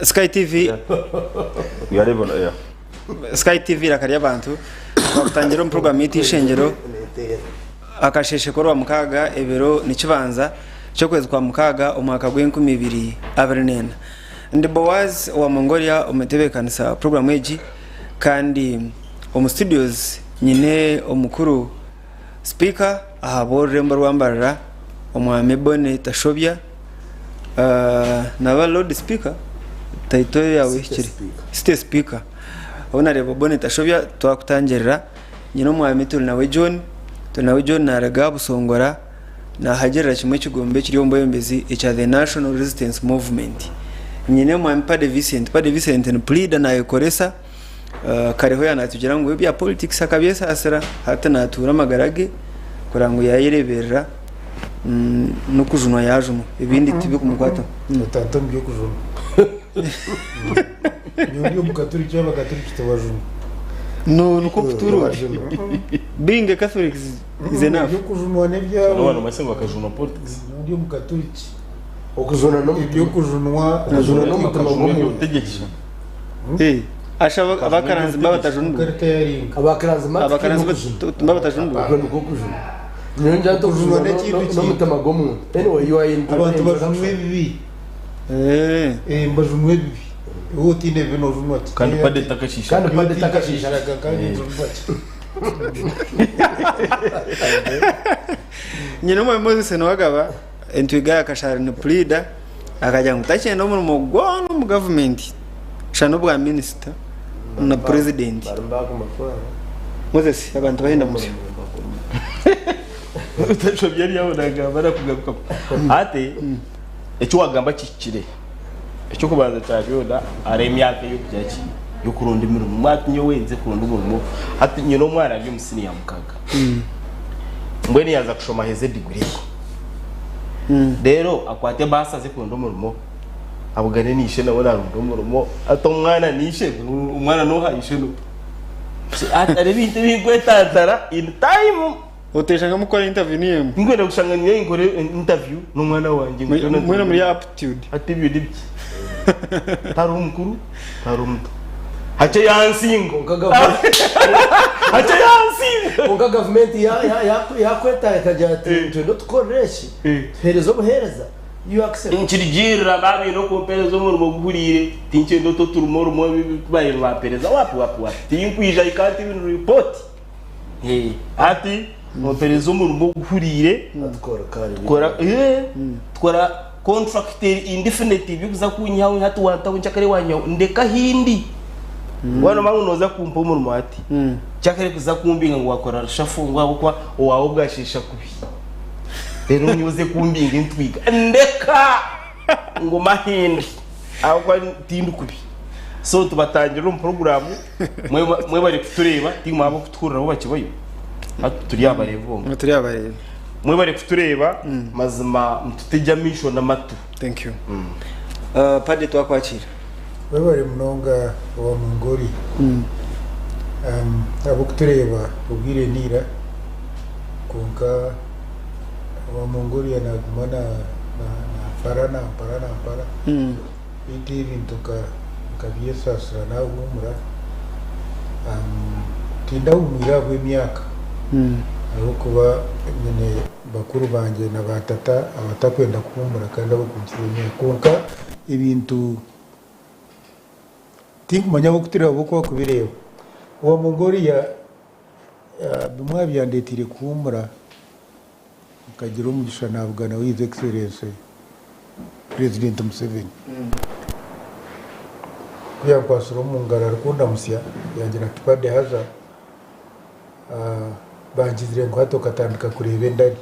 Sky TV Sky TV eiraka ry'abantu twakutangira omu puroguramu yaitu eishengyero akasheeshe k'orwamukaaga ebiro nikibanza ky'okwezi kwa mukaaga omwaka gw'enkumi ibiri abiri n'ena. Ndi Boaz owa Mongolia omu ntebeekanisa puroguramu egi kandi omu studios nyine omukuru Sipiika ahabw'orurembo rwa Mbarara Omwami Bonny Tashobya Naba Lord Speaker title yawe ehikire City Speaker Aho nareeba Bonny Tashobya twakutangirira nyine omwami turi nawe John turi nawe John naruga Busongora nahagirira kimwe ekigombe ekiri omu bwebembezi ekya the National Resistance Movement nyine omwami Paddy Vincent Paddy Vincent ni puriida nayekoresa Kareho yaaba naatugira ngu ebya politics akabyesaasira hati naatuura amagara ge kureba ngu yaayereeberera n'okujunwa yaajunwa ebindi tibikumukwataho. Otanta omu by'okujunwa. Nyowe ndi omukaturiki abakaturiki tibajunwa. No, nikwo kutuura oti. Tibajunwa. Being a Catholic is enough. Eby'okujunwa n'ebyawe. Abantu bamwe bakajunwa politics. Nyowe ndi omukaturiki. Okujunwa n'omutima. Eby'okujunwa Okujunwa n'omutima gw'omuntu. Obutegyeki. Eh, asha abakaranzi mba batajunwa. Abakaranzi Abakaranzi mba batajunwa. Okwo nikwo kujunwa. Nyowe ngira nti Okujunwa okujunwa n'ekintu kindi. n'omutima gw'omuntu. Anyway, you are in Abantu bajunwa ebibi. Eh. Eh, mbajunwa ebibi. Iwe otiine ebibi noojunwa ki? Kandi pade takashiisha. Kandi pade takashiisha. Kandi njunwa ki? Nyina omwami Moses Nuwagaba entwiga ya Kashari ni puriida akagira ngu takyenda omurimo gwona omu gavumenti shana obwa minisita na purezidenti. Moses abantu bahenda musyo. Otashobya ari aho nagamba nakugarukamu. Ati eki wagamba kihikire. Eky'okubanza kya byona hariho emyaka ey'okugira ki y'okuronda emirimo. Mbwenu nyowe nze kuronda omurimo hati nyine omwana ari omu siniya mukaga. Mbwenu yaaza kushoma aheze diguri egwo. Reero akwate ebaasa aze kuronda omurimo abugane na ishe nawe naaronda omurimo hati omwana na ishe omwana n'oha ishe n'oha. Hariho ebintu ebi nkwetantara in time. Oteshanga mukukora interview niyo emwe. Tinkwenda kushanga nyowe ninkora interview n'omwana wangye ngu twena Mwena muri aptitude. Hati ebyo nibiki? Tariho mukuru, tariho muto. Hakye yansinga. Kwonka gavumenti Hakye yansinga. Kwonka gavumenti yakweta ekagira ati nitwenda otukorere eki, tuheereze obuheereza, you accept. Nikirugirira baaba baine okumpereza omurimo oguhuriire, tinkyenda otu oturimo orumwe babaire nibampereza wapi wapi wapi. Tinkwija I can't even report. Hati nompereza omurimo oguhuriire tukora contract eri indefinite ebyokuza kunyihaho hati wantaho nkyakare wanyihaho ndeka ahindi waaba nomanya ngu noza kumpa omurimo hati nkyakare kuza kumbinga ngu wakora reshuffle ngu ahabwokuba owaawe bwasheesha kubi reero nyowe oze kumbinga entwiga ndeka ngume ahindi ahabwokuba tindi kubi so tubatangirire omu puroguraamu. Mwebare kutureeba, tiimwe ab'okutuhurira bo bakibayo. Hati turi abareebi bonka. Turi abareebi. Mwebare kutureeba, mazima mututegye amaisho n'amatu. Thank you. Uh, Padre twakwakira. Webare munonga owa Mongoli. Um, ab'okutureeba obwire niira kwonka owa Mongolia naguma na na nampara nampara nampara. Beitu ebintu nkabyesaasira naahuumura. Tindahuumwire ahabw'emyaka ahabw'okuba nyine bakuru bangye na baatata abatakwenda kuhuumura kandi abarikunkira emyaka. Kwonka ebintu tinkumanya ahabw'okutureeba oku barikubireeba. Owa Mongolia bimwe aha byandeeteire kuhuumura Nkagira omugisha nabugana His Excellency President Museveni. Ku yankwatsire omu ngaro arikundamutsya yangira ati Paddy haza bangizire ngu hati okatandika kureeba endari.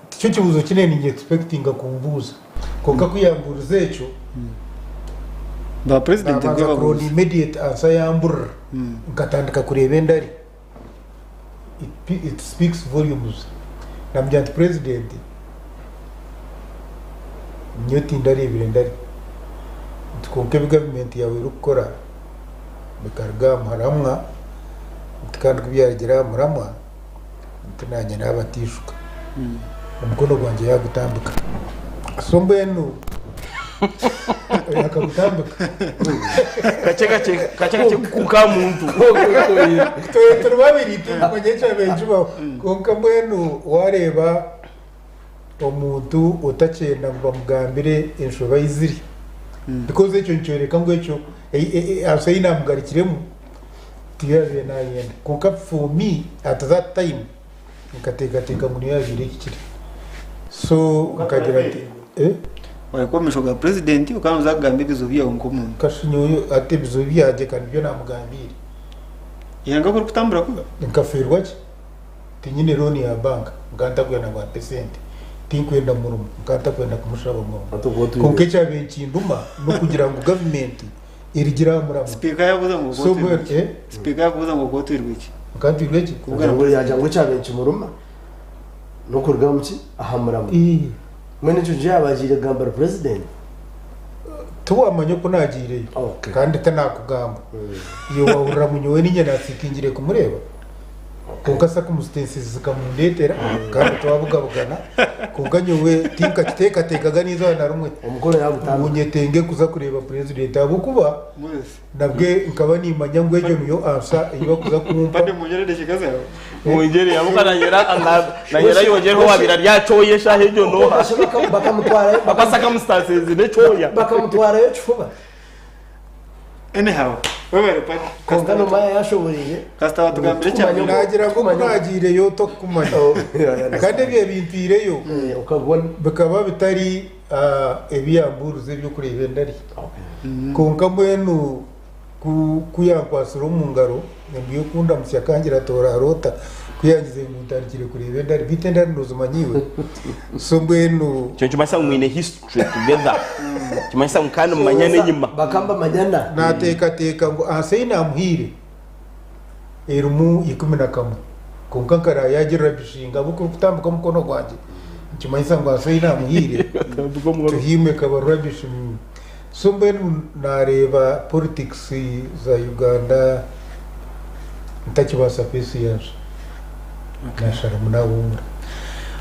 Tikyo kibuuzo ki naaba ninye expectinga kumbuuza kwonka ku yambuurize ekyo, Ba president nabanza nibwo kuronda babuuza. immediate answer yamburira nkatandika kureeba endari. It speaks volumes. Namugira nti president nyowe tindareebire ndari nti kwonka ebi gavumenti yaawe erikukora bikaruga aha muramwa nti kandi ku byarugire aha muramwa nti naanye naaba ntiishuka. Omukono gwangye yaagutambika. So mbwenu akagutambika. Kakye kakye kakye kakye ku muntu. Twe turi babiri titumanya ekyabaire kibaho. Kwonka mbwenu waareeba omuntu otakyenda ngu bamugambire enshobe ahi ziri because ekyo nikyoreka ngu ekyo ansa ei naamugarukiremu tiyo yaabaire naayenda. Kwonka for me at that time Nkateekateeka ngu niyo yaabaire ehikire. So nkagira nti, Eh? Wahika omu maisho ga purezidenti okaba nooza kugamba ebizibu byawe nk'omuntu. Kashi nyowe hati ebizibu byangye ka nibyo naamugambiire. Eihanga ku ririkutambura kubi. Nkafeerwa ki? Tinyine looni ya banka, nkaba ntakwenda ngu ampe sente. Tinkwenda murimo, nkaba ntakwenda kumushaba murimo. Hati obwo otwire. Kwonka ekyabaire nikinduma n'okugira ngu gavumenti erigire aha muramwa. Sipiika yaakubuuza ngu So okotwirwe mbwenu, ki? eh? Sipiika yaakubuuza ngu okotwirwe ki? Nkaba ntwirwe ki? Yagira ngu yagira ngu ekyabaire nikimuruma n'okuruga omu ki? Aha muramwa. Mbwenu ekyo nikyo yaaba agiire kugambira purezidenti? Tiwamanya oku naagiireyo Okay. kandi tinakugamba. Iwe waahurira ngu nyowe niinye naatsiikingire kumureeba? Kwonka circumstances zikamundeetera kandi twabugabugana kwonka nyowe tinkakiteekateekaga n'eizooba na rimwe Omukono ngu yaagutambika. nyetenge kuza kureeba purezidenti ahabw'okuba Moses. Nabwe nkaba nimanya ngu egyo niyo ansa ei barikuza kumpa. Padi mwongyere edakiika zaawe. Mwongyere ahabw'okuba nanyera nanyera yongyereho owabaire ari aha kyoya eshaaha egyo nooha? Kwonka shi bakamutwarayo Papa circumstances n'ekyoya. bakamutwarayo kifuba. Anyhow, webare Padi. Kwonka nomanya yashoboreire. Kasita watugambira Tukumanya ekyabire. Naagira ngu oku naagiireyo tokukumanya. Kandi ebyo ebintwireyo Okabona. bikaba bitari ebi yambuurize eby'okureeba endari. Kwonka mbwenu ku ku yankwatsire omu ngaro embu y'okundamutsya akangira ati oraara ota? Ku yangize ngu ntandikire kureeba endari, beitu endari noozimanya iwe? So mbwenu. Ekyo nikimanyisa ngu mwine history together. Nikimanyisa ngu kandi mumanyana enyima. Bakaba nibamanyana. Naateekateeka ngu ansa ei naamuhaire erimu 11 kwonka nkaraba yaagirabishinga ahabw'okuba orikutambika omukono gwangye nikimanyisa ngu ansa ei naamuhaire to him ekaba rubbish. So mbwenu naareeba politics za Uganda ntakibaasa kwesiyansa naasharamu naahuumura.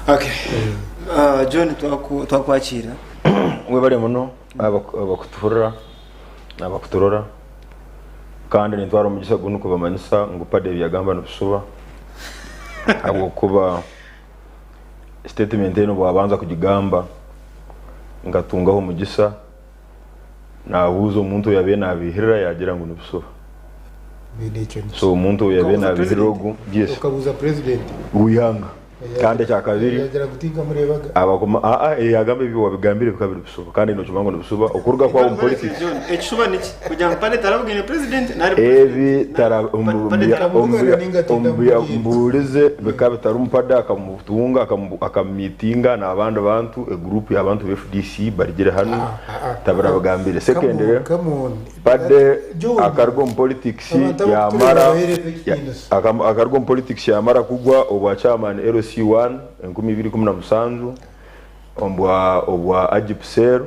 Okay. John twakwakiira. Webale muno abakutuhurira nabakuturora kandi nintwara omugisa gunu kubamanyisa ngu Paddy ebiyagamba nibisuba ahabwokuba Statement enu bwabanza kugigamba nkatungaho omugisa nabuuza omuntu oyabaire nabihirira yagira ngu nibisuba. So omuntu oyabaire Okabuuza nabihirira president? ogu yes Okabuuza president? w'ihanga kandi ekyakabiri Yagira ngu tinkamureebaga. abakoma aa yagamba ebi wabigambire bikaba biri bisuba kandi nokimanya ngu nibisuba okuruga kwawe omu politics John, ekishuba niki? Kugira ngu Padi tarabugine president nari Ebi president. tara Padi Tamubugana ninga tindamubugiire. mbuurize bikaba bitari omupada akamutunga akamumiitinga n'abandi bantu eguruupu y'abantu ba FDC barugire hanu tabirabagambire. Come on, Secondly, come on. Pade John, akaruga omu politics abantu abarikutureeba yamara baheereze ekitiinisa. akaruga omu politics yamara kugwa obwa chairman LC1 2017 obwa obwa Agip Cell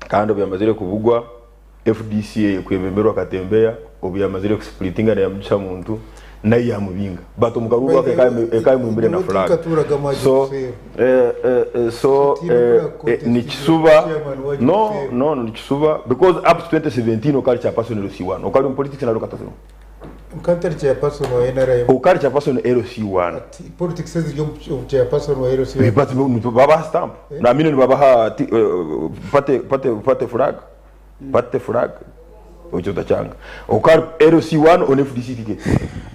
kandi obu yamazire kubugwa FDC eyekwebemberwa Katembeya obu yamazire ku splitinga na Mugisha Muntu nayo yamubinga but omu karuuru ako ekaba emwimbire na Nyowe flag tinkaturaga mu so Agip eh, eh, eh, so Tiine eh, kura eh, contest nikisuba chairman wa no Agip no nikisuba because up to 2017 okali chairperson LC1 okali omu politics nari okataziremu Nka ntari chairperson wa NRM. Okali chairperson LC1. Politics eziri omu chairperson wa LC1. But nibabaha stamp. Na mine nibabaha party party party flag. Party flag. Ekyo otakyanga. Okali LC1 on FDC ticket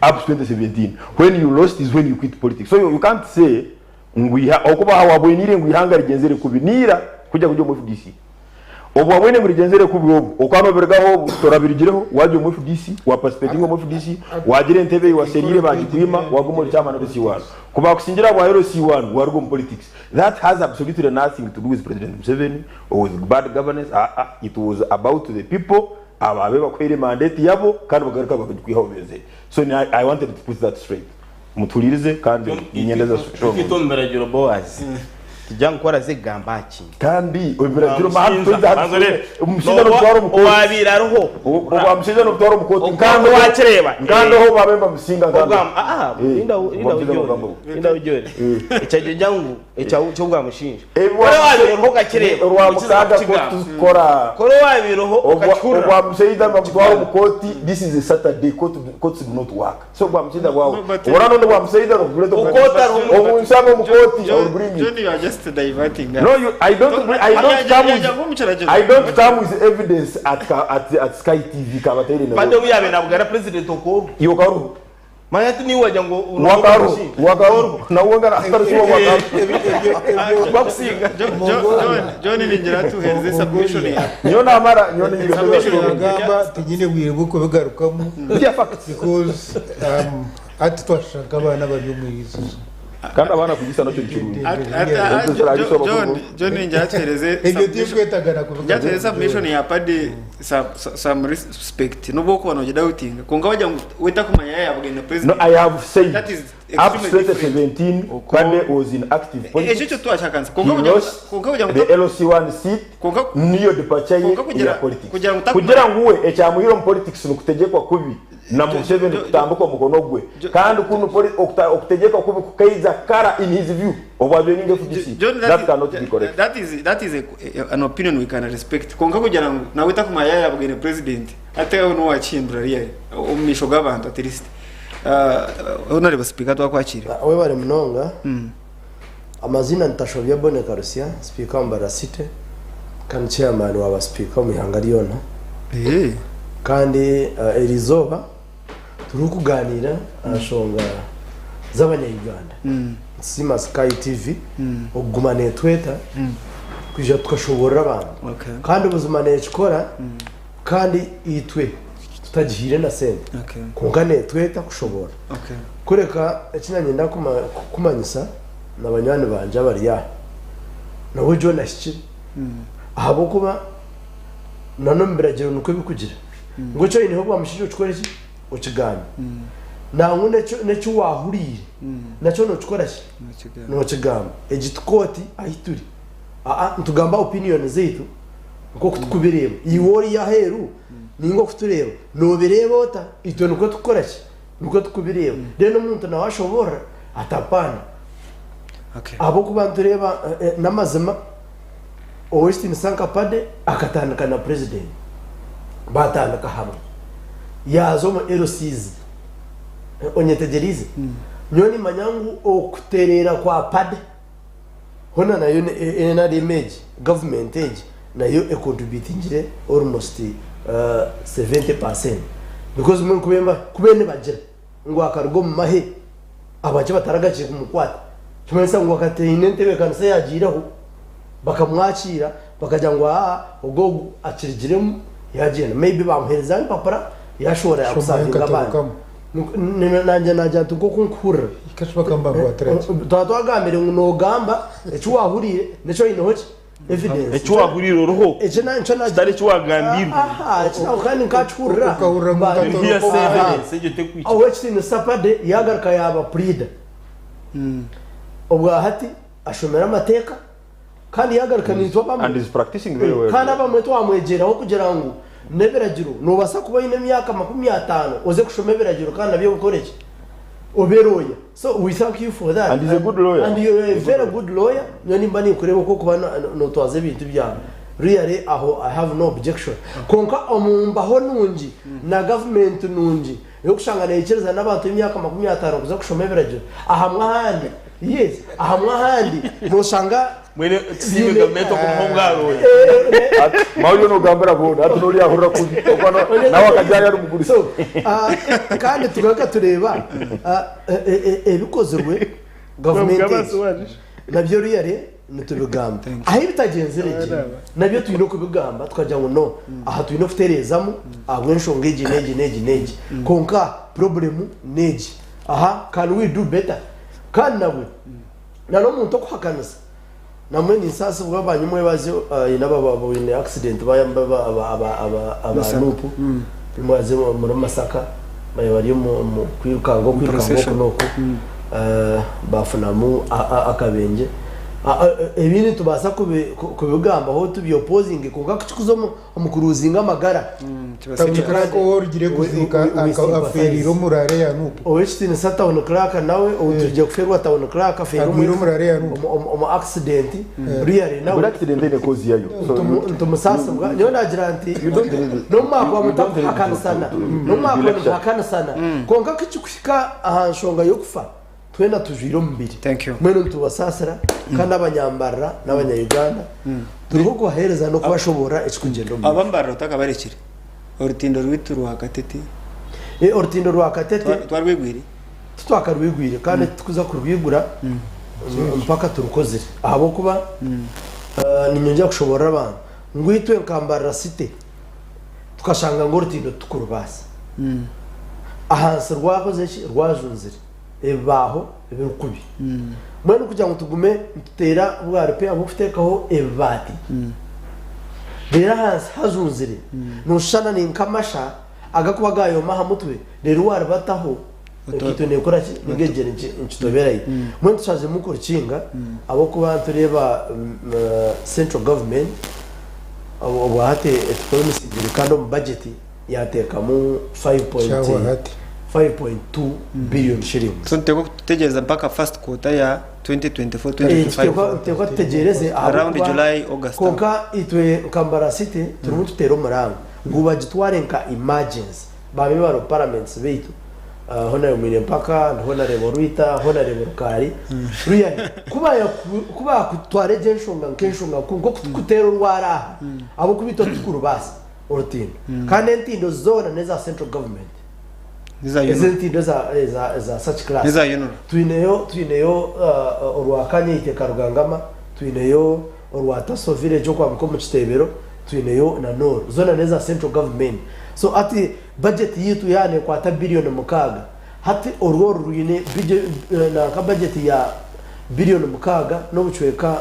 up to 2017. When you lost is when you quit politics. So you, you can't say ngu okuba wabwenire ngu ihanga rigyenzere kubi niira kujya kujya omu FDC. Obu wabwine ngu rigyenzere kubi obu okaba nobirugaho obu torabirugireho wagya omu FDC wa participatinga omu FDC wagira entebe eyi waseriire bagikwima waguma ori chairman LC1. Ku bakusingira ahabwa LC1 waruga omu politics. That has absolutely nothing to do with President Museveni or with bad governance aa it was about the people ababaire bakuhaire mandate yabo kandi bagaruka bakagikwihaho benzire. So I wanted to put that straight. Mutuhuriirize kandi niinyendeza shonga Itwe omu biragiro Boaz titugira ngu ku oraze kugamba aha kintu. Kandi omu biragiro Omushaija n'obutwara omu kooti. Owaabaire ariho. Obwa mushaija n'obutwara omu kooti. Wakireeba. Nkandoho babe nibamusinga nkandoho. Rinda ojore. Rinda ojore. Ekyo ngira ngu. Eky'obwamushinja. Kora wabireho okakireeba. Orwamukaaga kooti tukora. Kora wabireho okakihurira. Obwamushaija nibamutwara omu kooti this is a Saturday court courts do not work so obwamushaija bwawe ora nonde obwamushaija nokureeta omu obunshabe omu kooti I will bring John it. you are just diverting us. No you I don't bring I don't come with I don't come with evidence at at at Sky TV kabateire Pade na obu yabaire nabugana president okoru. Yokaru. Manya hati niiwe wagira ngu Wakaru, wakaru, nawe ngara atari siwa wakaru. Bakusinga. John ningira tuhereze submission yawe. Niyo namara, niyo ningira Submission yawe. Nagamba tinyine bwire bw'okubigarukamu Yeah, facts. because hati twashusha nk'abaana bari omu izizo. Kandi abaana kugisa nakyo nikirungi. John John ningira tuhereze Ebyo submission. tirikwetagana Njatuhereze submission ya padi some respect nubwo kuba nogenda utinga konka wagira ngu wetakumanya yabugenda No, president. I have said That is up extremely different. 2017 Pade was in active Ekyo politics. kyo twashakanisa He konka kugira lost konka kugira ngu the LC1 seat konka niyo departure ye Konka kugira- ya politics. kugira ngu takumanya- Kugira ngu we ekyamuhire omu politics nikutegekwa kubi na Museveni kutambuka omukono gwe kandi kunu okutegekwa kubi kukaija kara in his view obwa joining FDC. John, That cannot be correct. That is an opinion we can respect. Konka kugira ngu nawe takumanya yabugenda president ateho n'owakihindura really omu maisho g'abantu at least. Honorable Speaker twakwakira. Webare munonga. Amazina Ntashobya Boneka Karusia, Speaker wa Mbarara City, kandi chairman wa ba speaker omu ihanga ryona. Kandi eriizooba turikuganiira aha nshonga z'abanya-Uganda. Nitusiima Sky TV okuguma neetweta kwija tukashoboorora abantu. Okay. Kandi buzima neekikora kandi itwe tutagihaire na sente. Okay. Kwonka neetweta kushoboora. Okay. Kureka eki nanyenda kukumanyisa na banywani bangye abari aha. Nawe John ahikire. Ahabw'okuba na n'omu biragiro nikwo birikugira. Ngu eki oineho obwamushaija okikore ki? Okigambe. Nangwa n'eki waahuriire nakyo nookikora ki? Nookigamba. Egi ti kooti ahu turi. Aa nitugamba opinion zaitu nk'oku turikubireeba. Iwe ori aheeru ninga okutureeba noobireeba ota? Itwe nikwo turikukora ki? Nikwo turikubireeba. Then omuntu nawe ashoboorora ati apaana. Okay. Ahabw'okuba nitureeba n'amazima Ow'ekitiinisa nka Pade akatandika na President baatandika hamwe yaaza omu LCs onyetegyereize? Nyowe nimanya ngu okutereera kwa Pade hoona nayo NRM egi gavumenti egi nayo econtributingire almost 70% because mbwenu ku nibagira ngu akaruga omu mahe abakye bataragakiire kumukwata nikimanyisa ngu akataine entebeekanisa eyagiireho bakamwakiira bakagira ngu aa ogu ogu akirigiremu yagyenda maybe bamuheereza empapura yashohora yakusavinga abandi Nangye nagira nti nk'oku nkuhurira. Ikashuba kamba nkwatira ki? Twaba twagambire ngu noogamba eki waahuriire n'eki oineho ki? Evidence. Eki waahuriire oriho Eki na nikyo nagira. kitari eki waagambirwe. Aha, eki nawe kandi nkakihurira. Okahurira ngu Ba- nkatoroka. Hearsay Aha. evidence egyo tekwikiriza. Ow'ekitiinisa Pade yaagaruka yaaba puriida. Obwahati ashomire amateeka kandi yaagaruka naitwe abamwe. And is practicing very well. Kandi abamwe twamwegyeraho kugira ngu n'ebiragiro noobaasa kuba oine emyaka 50 oze kushoma ebiragiro kandi nabyo obikore ki? Obe lawyer. So we thank you for that. And he's a good lawyer. And you're a very good lawyer. Nyowe nimba ninkureeba oku orikuba nootwaza ebintu byawe. Really aho I have no objection. Kwonka omu mbaho nungi na gavumenti nungi ey'okushanga neikiriza n'abantu b'emyaka 50 kuza kushoma ebiragiro, ahamwe ahandi, yes, ahamwe ahandi noshanga Mbwenu tusiime gavumenti okumuha obwarooya. Mawulire nogambira boona hati nori yahurira kubi okwo nawe akajya ari mugurisi. So, kandi tugaruka tureeba ebikozirwe gavumenti egi nabyo really nitubigamba. Ahu ebitagyenzire gye nabyo twine okubigamba tukagira ngu no aha twine okutereezamu ahabw'enshonga egi n'egi n'egi n'egi. Kwonka purobulemu n'egi aha can we do better? Kandi nabwe na n'omuntu okuhakanisa namwe ninsaasibwa abanyimwe baze haine abaine accident bayamba aba nup baze omuri Masaka bari omu kwirukanga oku n'oku bafunamu akabenje. Ebindi nitubaasa kubigambaho tubi opposinge kwonka ku kirikuza omu kuruuzinga amagara, Town clerk ou orugire kuziika afeereire omu rally ya Nup. Ow'ekitiinisa Town Clerk nawe ou turugire kufeerwa Town Clerk afeire omu accident really nawe Buri accident eine cause yayo. Nitumusaasibwa. Nyowe naagira nti n'obu mwakuba mutakuhakanisana, n'obu mwakuba nimuhakanisana, kwonka ku kirikuhika aha nshonga y'okufa, Twena tujwire omubiri. Thank you. Mbwenu nitubasaasira kandi abanyambarira n'abanya-Uganda turiho kubaheereza n'okubashoboorora ekirikugyenda omu maisho. Abambarira otakabarekire, orutindo rwaitu rwa Katete. Orutindo rwa Katete. Twarwigwire? Titwakarwigwire kandi titukuza kurwigura mpaka turukozire ahabw'okuba niinyongyera kushoboorora abantu ngu itwe nka Mbarara City tukashanga ngu orutindo titukurubaasa. Ahansi rwakozire ki? Rwajunzire. ebibaaho ebiri kubi. Mbwenu kugira ngu tugume nituteera bwa repair bw'okuteekaho ebibaati, reero ahansi hajunzire, nooshushana ni nk'amasha agakuba gaayoma aha mutwe, reero waaribataho enkaito neekora ki? Ninga ekigyere nikitoberayo. Mbwenu tushaziremu kurukinga ahabw'okuba nitureeba central government obwahati etupromisingire kandi omu budget yateekamu 5.2 billion shillings. So nituteekwa kutegyereza mpaka first quarter ya 2024-2025. Nituteekwa tutegyereze Around July, August. Kwonka itwe nka Mbarara City turimu nituteera omuranga ngu bagitware nka emergency. Ba member of parliaments baitu Hon. Mwine Mpaka, Hon. Rwita, Hon. Rukaari, really ku baakutwara egyo enshonga nk'enshonga nkuru nk'okutukuteera orwara aha ahabw'okuba itwe titukurubaasa. Orutindo. Kandi entindo zoona n'eza central government. N'eza Ezi UNRA. entindo eza eza eza such class. N'eza UNRA. Twineyo twineyo orwa Kanyeite Karugangama, twineyo orwa Taso village okwambuka omu Kiteebero, twineyo na n'oru. Zoona n'eza central government. So hati budget yaitu yaaba neekwata billion mukaaga, hati orwo oru rwine nanka budget ya billion mukaaga n'obucweka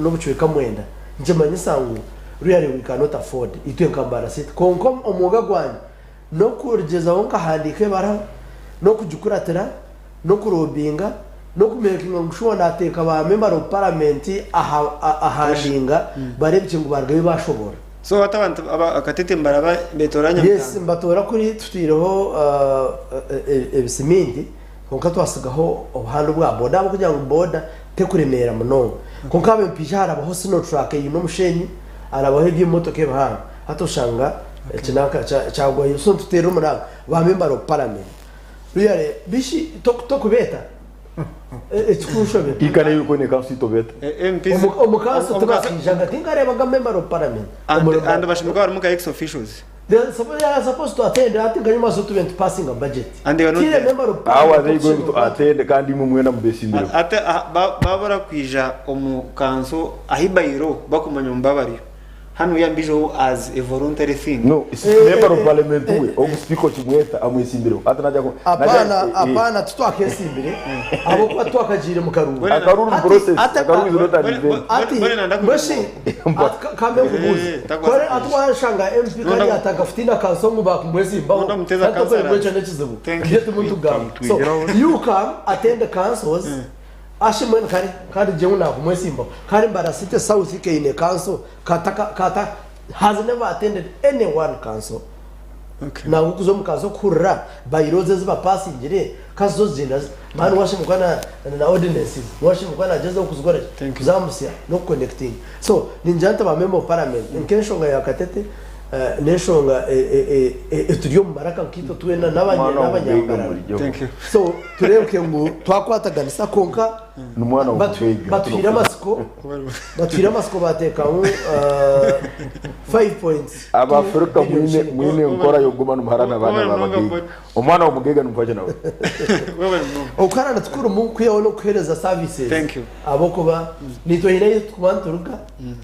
n'obucweka mwenda. Nikimanyisa ngu really we cannot afford itwe nka Mbarara City. Kwonka omwoga gwangye n'okurugyezaho nkahandiika ebaraha, n'okugikuratira, n'okurobinga, n'okumekinga ngu shuwa nateeka ba member of parliament aha ndinga bareebekye ngu barugayo bashobora. So hati abantu aba Katete nibaraba nibetoorora Yes, Nyamitanga? nibatoora kuri tutaireho ebisiminti Kwonka twasigaho obuhanda obwa boda ahabw'okugira ngu boda tekuremeera munonga. Kwonka haaba empiiha harabaho sino truck eine omushenyi, harabaho eby'emotoka ebihango. Hati oshanga ekinanka kyagwayo. So nituteera omuranga ba member of parliament. Really bishi tokubeeta? Ekikunshobera. Ikana yuko ne kansi tobeta. MPs Omu kanso tibakaijaga tinkareebaga member of parliament. And bashemereire kuba barimu nka ex officials. They are supposed, they are supposed to attend ati nka nyuma so tube passing a budget. And they are not Tire there. member of How are parliament they going to attend kandi imwe mwena mubesimbirwe? Ate babura kwija omu kanso ahi bayiro bakumanya omu babariyo. Hanu yambijeho as a voluntary thing. No, member of parliament we ogu speaker okimweta amwesimbireho. Ati naja ku Apana apana titwakesimbire ahabwokuba titwakagiire mu karuuru. Akaruru Hati- process, hati- akaruru is not an event. Ati mbeshi ati kambe nkubuuze Takwasa kore ati washanga MP kandi atakafutina kanso ngu bakumwesimbaho Nonda muteza kandi tokore councillors. mbwekyo n'ekizibu Thank ibyo you. turimu nitugamba so you come attend the councils ashe mbwenu kare kandi jewe nakumwesimbaho kandi Mbarara City South keine council kata kata has never attended any one council Okay. Nangwa okuza omu kanso kuhurira bylaws ezi bapasingire ka zo zigyenda zi mani washemererwa kuba na na ordinances washemererwa kuba nagyezaho kuzikora ki Thank you. kuzamusya n'okuconnectinga so ningira nti ba member of parliament nk'enshonga ya Katete eh, n'enshonga eh, eh, eturi omu maraka nkaitwe twena n'abanya- Omwana w'omugaiga n'abanyambarara murijho. Thank you. so tureebeke ngu twakwataganisa kwonka N'omwana w'omugaiga. Batuhaire amatsiko, batuhaire amatsiko bateekamu 5.2 Abafirika billion mwine shillings. mwine enkora y'okuguma nimuharana abaana b'abagaiga. Omwana w'omugaiga nimufakye nawe. Webale munonga. Okuharana tikurimu kwihaho n'okuheereza services Thank you. ahabw'okuba naitwe haine ahu turikuba nituruga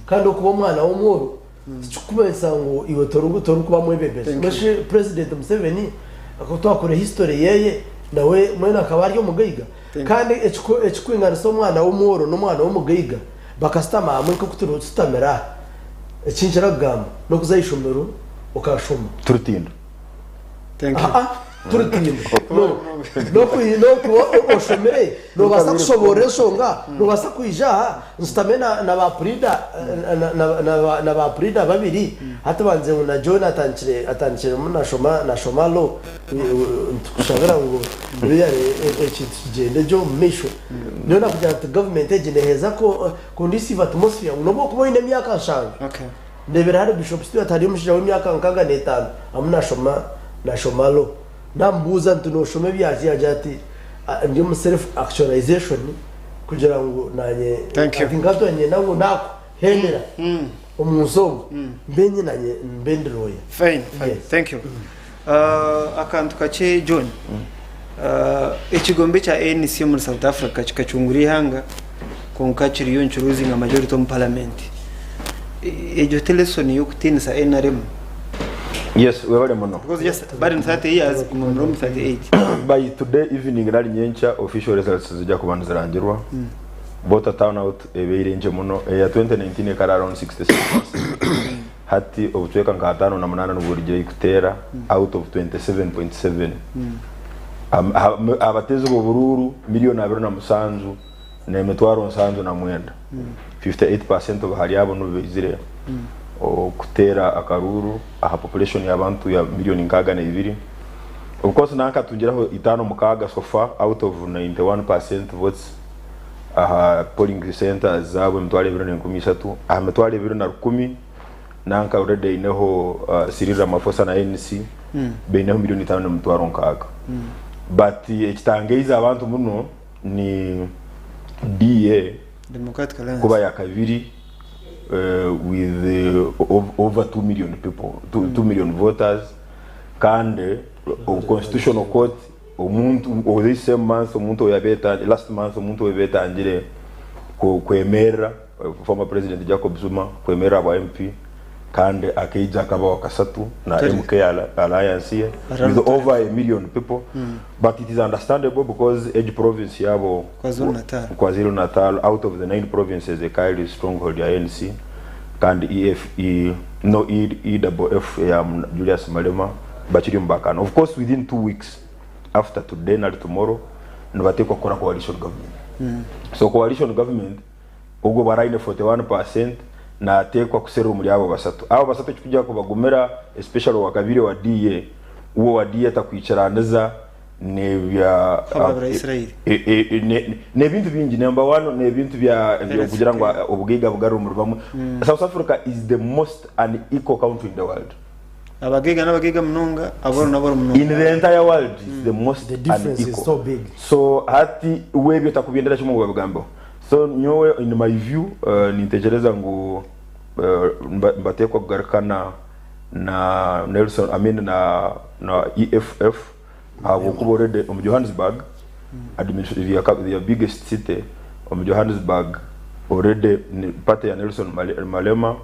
kandi okuba omwana w'omworo tikirikumanyisa ngu iwe torikuba mwebembezi. Thank you. Mbwenu shi President Museveni ku twakora history yeye nawe mbwenu akaba ari omugaiga? Kandi ekikwinganisa omwana w'omworo n'omwana w'omugaiga bakashutama hamwe nk'oku turikushutamira aha, eki nkira kugamba n'okuza aha ishomero okashoma. Turitinda. Thank you. Aa, Turitiina. N'okuba oshomire noobaasa kushoboorora enshonga, noobaasa kwija aha nshutame na ba puriida na ba puriida babiri hati banze ngu na John atandikire atandikiremu nashoma nashoma law nitukushabira ngu really ekintu kigyende gye omu maisho. Nyowe nakugira nti gavumenti egi neheeza conducive atmosphere ngu n'obu okuba oine emyaka nshanju Ndebera ahari Bishop Stuart hariyo omushaija w'emyaka nkaga n'etaano arimu nashoma nashoma law. Namubuuza nti noshoma ebyaki yagira ati ndi omu self actualization kugira ngu nanye Thank you. ati nkatwa niinyenda ngu nakuhendera omu nsi omu mbe nye nanye mbe ndi lawyer. Fine, fine. Yes. Thank you. Akantu kakye John. Ekigombe kya ANC omuri South Africa kikacungura eihanga kwonka kiriyo nikiruzinga majority omu parliament. Egyo ti lesson y'okutiinisa NRM? Yes, webale muno. Because just bari mu 30 years imwe muri omu 38. By today evening nari nyenkya official results nizija kuba nizirangirwa. Voter turnout ebaire nkye muno. Eya 2019 ekaba eri around 66%. Hati obucweka nka 58 nibwo burugire kuteera out of 27.7. Abateezi b'oburuuru 27,779,000. 58% ahari abo nibo baizire kuteera akaruuru aha population y'abantu ya 62,000,000. Of course nanka tungiraho 56 so far out of 91% votes aha polling centres zaabo 2,300,000 aha 2,100,000 nanka already aineho Cyril Ramaphosa na ANC baineho 5,600,000. But ekitangaize abantu muno ni DA Democratic Alliance. kuba yakabiri with over 2 million people, 2 million voters kandi constitutional court omuntu this same month omuntu oyabeeta last month omuntu oyabeetangire kwemerera former president Jacob Zuma kwemerera aba MP kandi akaija akaba wakasatu na MK alliance ye with over a million people but it is understandable because egi province yabo KwaZulu Natal. KwaZulu Natal out of the nine provinces ekaba eri stronghold ya ANC kandi EF, E, no E, EFF eya Julius Malema bakiri omu bakana. Of course within 2 weeks after today nari tomorrow nibateekwa kukora coalition government. So coalition government ogwo bwara aine 41% nateekwa kuserura omuri abo basatu. Abo basatu ekikugira kubagumira especially owakabiri owa DA, uwe owa DA takwikiraniza nebya Hababura Israeli. Nebintu bingi. Number one nebintu bya kugira ngu obugaiga bugarure omuri bamwe. South Africa is the most unequal country in the world. Abagaiga n'abagaiga munonga, abooro n'abooro munonga. In the entire world is the most The difference is unequal. so big. So hati webyo takubyendera kimwe ngu babigambeho. So nyowe in my view nintekereza ngu mbateekwa kugarukana na Nelson, I mean na EFF ahabw'okuba already omu Johannesburg their biggest city omu Johannesburg already ni party ya Nelson Malema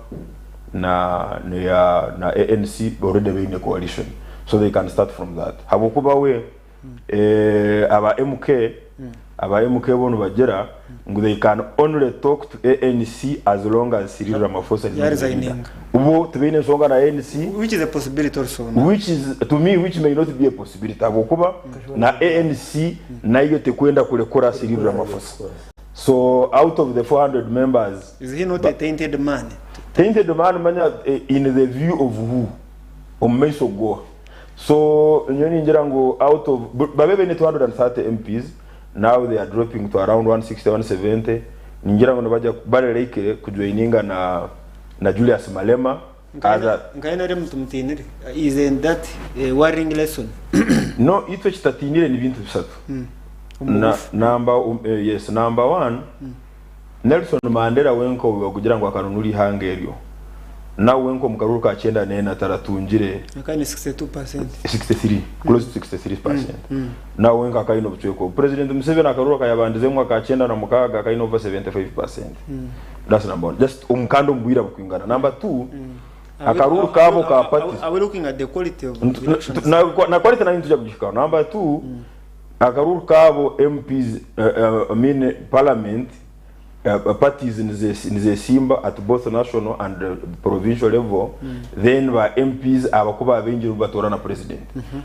na ya na ANC already baine coalition, so they can start from that habwokuba we aba MK bo nibagira ngu they can only talk to ANC as long as Cyril Ramaphosa is not the leader. Resigning. Ubu tubaine ensonga na ANC Which is a possibility also now. Which is to me which may not be a possibility habwokuba na ANC nayo tekwenda kurekura Cyril Ramaphosa. So out of the 400 members Is he not a tainted man? Tainted man manya in the view of who, omu maisho goha? So nyowe ningira ngu out of babe baine 230 MPs, now they are dropping to around 160, 170. Ningira ngu nibaja barerekire kujoininga na Julius Malema as a Nka NRM tumutinire. Isn't that a worrying lesson? No, itwe kitatinire ni bintu bisatu. Na, number yes, number one, Nelson Mandela wenka kugira ngu akanunura ihanga eryo nawe wenka omu karuru ka 94 taratungire Akani 62%. 63, close to 63%. Nawe wenka akaine obucweka. President Museveni akaruru akayabandize mu mwaka 96 akaine over 75%. That's number one, just omukanda omubwira bukwingana. Number two, akaruru kabo ka party Are we looking at the quality of elections? Na quality nayo nituja kugihikaho. Number two, akaruru kabo MPs, I mean parliament. Parties nizesimba at both national and provincial level then ba MPs aba ku baba baingi nibo batoorana president.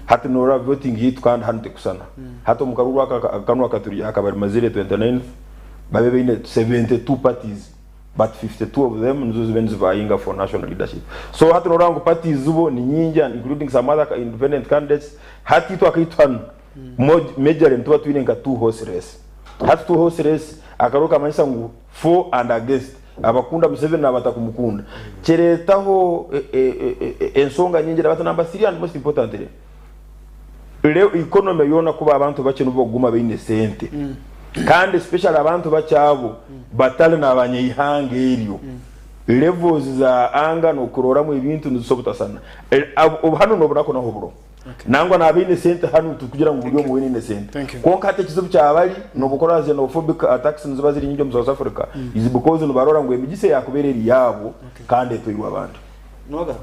Hati noreba voting yaitu kandi hanu tekusana. Hati omu karuru aka kanu akaturi aka barimazire 29th babe baine 72 parties but 52 of them nizo zibe nizivayinga for national leadership. So hati noreba ngu parties bo ni nyingi and including some other independent candidates. Hati itwe akaitu hanu majorly nituba twine nka two horse race. Hati two horse race akaruru kamanyisa ngu for and against, abakunda Museveni nabatakumukunda. Kiretaho ensonga nyingi but number three and most importantly, economy yoona kuba abantu bakye nibo bakuguma baine sente kandi especially abantu bakye abo batari nabanyaihanga eryo, levels za anger nokuroramu ebintu nizisobola obutasana. Hanu nobunaku naho buroho. Nangwa naaba aine sente hanu tikugira ngu buri omwe weena aine sente. Thank you. Kwonka hati ekizibu kyabari nobu orikureeba xenophobic attacks niziba ziri nyingi omu South Africa is because nibarora ngu emigisa eyakubaire eri yaabo kandi etwairwe abandi. Noga,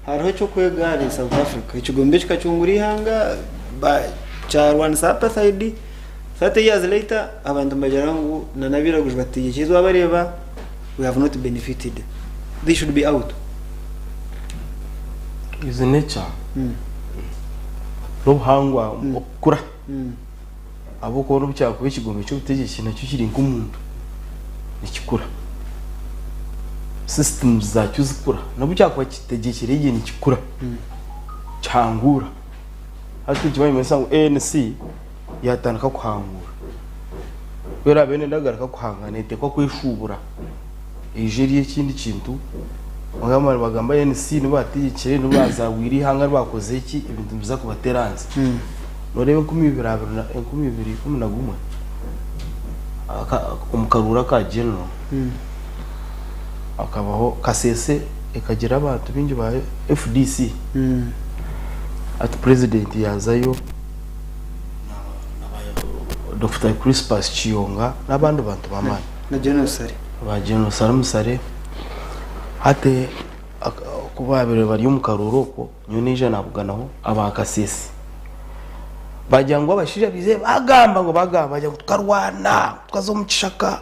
hariho eky'okwega ahari South Africa. Ekigombe kikacungura eihanga ba kyarwanisa apartheid, 30 years later abantu nibagira ngu na n'abairaguju bategyekye twabareeba we have not benefited. They should be out. Is nature n'obuhangwa okukura ahabw'okuba n'obu kyakuba ekigombe ky'obutegyeki nakyo kiri nk'omuntu nikikura systems zaakyo zikura n'obu kyakuba kitegyekire gye nikikura kihanguura hati nikimanyisa ngu ANC yaatandika kuhanguura ku eraabe neenda kugaruka kuhangura neeteekwa kweshuubura eije eri ekindi kintu. Kwonka nibagamba ANC nibo baategyekire nibo baazahwire eihanga nibo baakozire ki ebintu nibiza kubateera ahansi. Nooreeba 2011 omu karuuru aka general hakabaho Kasese ekagira abantu baingi ba FDC hati purezidenti yaazayo. Dokita Crispus Kiyonga n'abandi bantu b'amaani. Na General Saleh. Ba General Salim Saleh. Hati ku baabaire bari omu karuuru okwo, nyowe naija naabuganaho aba Kasese. Baagira ngu abashaija baizire baagamba ngu baagamba baagira ngu tukarwana tukaza omu kishaka.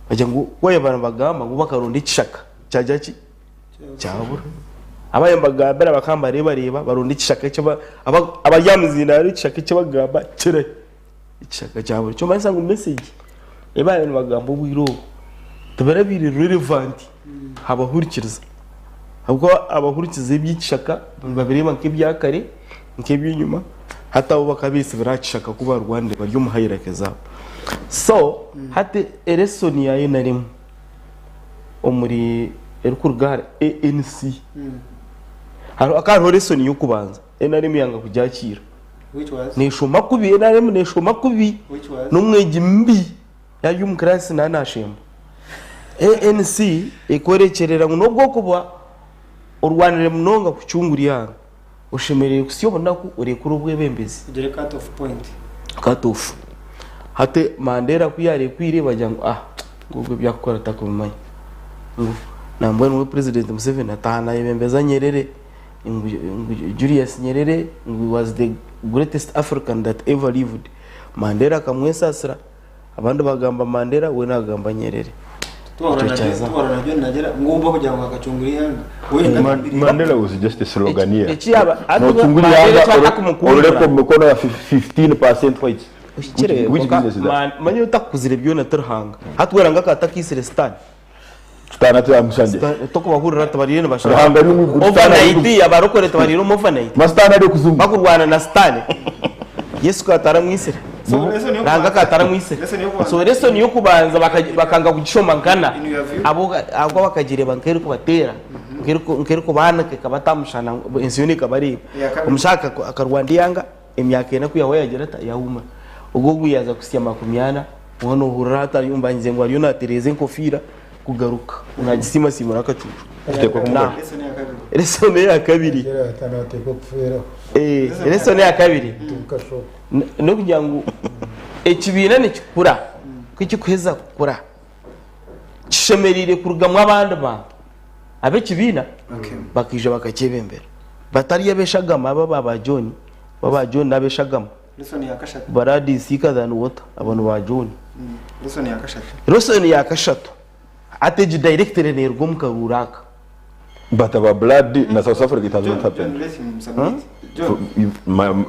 Baagira ngu ku baabaire nibagamba ngu bakaronda ekishaka kyagira ki? Kyabura. Abaye mbagambira bakaba nibareebareeba baronda ekishaka eki abari aha muzindaaro ekishaka eki bakugamba kirahi? Ekishaka kyabura. Nikimanyisa ngu message ei baabaire nibagamba obwire obwo tibarabaire relevant aha bahurikiriza. Ahabw'okuba abahurikiza eby'ekishaka nibabireeba nk'ebya kare, nk'eby'enyima, hati abo bakaba beetsibire aha kishaka ku barwanire bari omu hierarchy zaabo. So hati lesson ya NRM. omuri erikuruga ahari ANC. Hariho hakaba hariho lesson y'okubanza NRM yanga kugyakiira. Which was? Neeshoma kubi, NRM neeshoma kubi. Which was? N'omwegi mubi yaaba ari omu class naaba naashemba. ANC ekoorekyerera ngu n'obu okuba orwanire munonga kucungura eihanga, oshemereire kusya obunaku orekure obwebembezi. Ogire cut off point. Cut off. Hati Mandela ku yarekwire bagira ngu ah ngu ogwo ebi arikukora takubimanya. Ngu nambwenu we president Museveni ataaha nayebembeza Nyerere ngu Julius Nyerere ngu was the greatest African that ever lived. Mandela akamwesasira. Abandi bagamba Mandela we nagamba Nyerere. Twahura Ekyo na kyaza. twahura na John Nagira ngumba kugira ngu akacungura ihanga. Wenda Mandela was just a sloganeer. Eki yaba Nochungura Mandela ihanga eki atakumukundira. ororeka omu mikono ya 15% whites. Ohikire Which kwonka business is that? manya otakukuzire byona ti Ruhanga. Hati weranga akaba atakiisire sitaane. Sitaane ati amushangye. Tokubahurira tibariyo nibashaba. Ruhanga ari omu iguru, Sitaane ari Overnight abarokore tibariire omu overnight. Masitaani ari okuzimu. Bakurwana na sitaane. Yesu ka ataramwisire. So lesson Ruhanga y'okubanza. ka ataramwisire. Lesson y'okubanza. So lesson y'okubanza bakanga kugishoma nkana. In your view? Abo ahabw'okuba bakagireeba nk'erikubateera, nk'erikubaanika ekabata omushana ensi yoona ekabareeba. Eya kabiri. Omushaija akarwana eihanga emyaka ena ku yaahwa yaagira ata? Yaahumura. Ogwo ogu yaaza kuhitsya makumi ana, waaba noohurira hati ariyo mbangize ngu ariyo naatereeza enkofiira kugaruka naagisiimasiimura akacuucu. Kuteekwa kumukora. Lesson ya kabiri. Lesson eya kabiri. Agira ati naateekwa kufeeraho. Lesson eya kabiri. Turuka shop. N'okugira ngu ekibiina nikikura, ku kirikuheza kukura, kishemereire kurugamu abandi bantu ab'ekibiina bakaija bakakyebembera. Batari ab'eshagama aba aba ba John, aba ba John n'ab'eshagama. Lesson ya kashatu. Blood is thicker than water, abo ni ba John. Lesson ya kashatu. Lesson ya kashatu hati egi directly neruga omu karuuru aka. But aba blood na South Africa it has not John, John, happened. let him submit. John,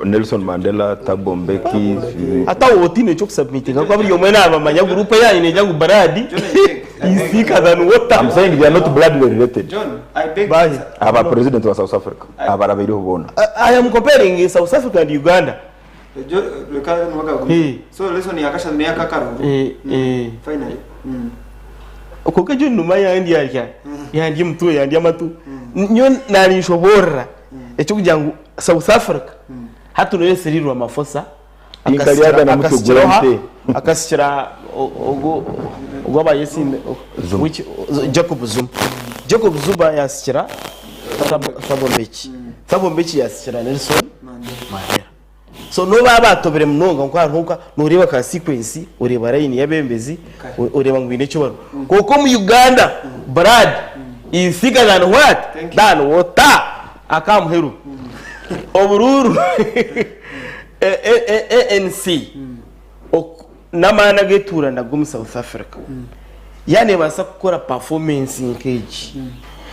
Nelson Mandela, Thabo Mbeki, Hati aho otiine ekyokusubmitinga ahabw'okuba buri omwe nabamanya guruupu eyanyu negira ngu blood John, I beg. I is beg. thicker than water. I'm saying they are not blood related. John, I beg. Bye. Aba president wa South Africa abarabaireho boona. I am comparing South Africa and Uganda. John, reka nuwaga Eh. So lesson ya kashatu neya kakaruru. Eh, eh. Finally. Kwonka egyo numa yandya arya yandya omutwe yandya amatu nyowe narinshoboorora ekyokugira ngu South Africa hati noyo Cyril Ramaphosa Inkalyaga na mutwe akasikira oha gwente. akasikira ogwo ogwo abayesinde Zuma. which Jacob Zuma Jacob Zuma yasikira Thabo Mbeki Thabo Mbeki yasikira Nelson Mandela So n'obu baaba baatobire munonga nka hariho nka nooreeba ka sequence oreeba line y'abeebembezi oreeba ngu baine eki bariho. Kwonka omu Uganda blood is thicker than what? Thank you. Than water. Aka aha muheru oburuuru ANC n'amaani agu etuura nago omu South Africa yaaba neebaasa kukora performance nk'egi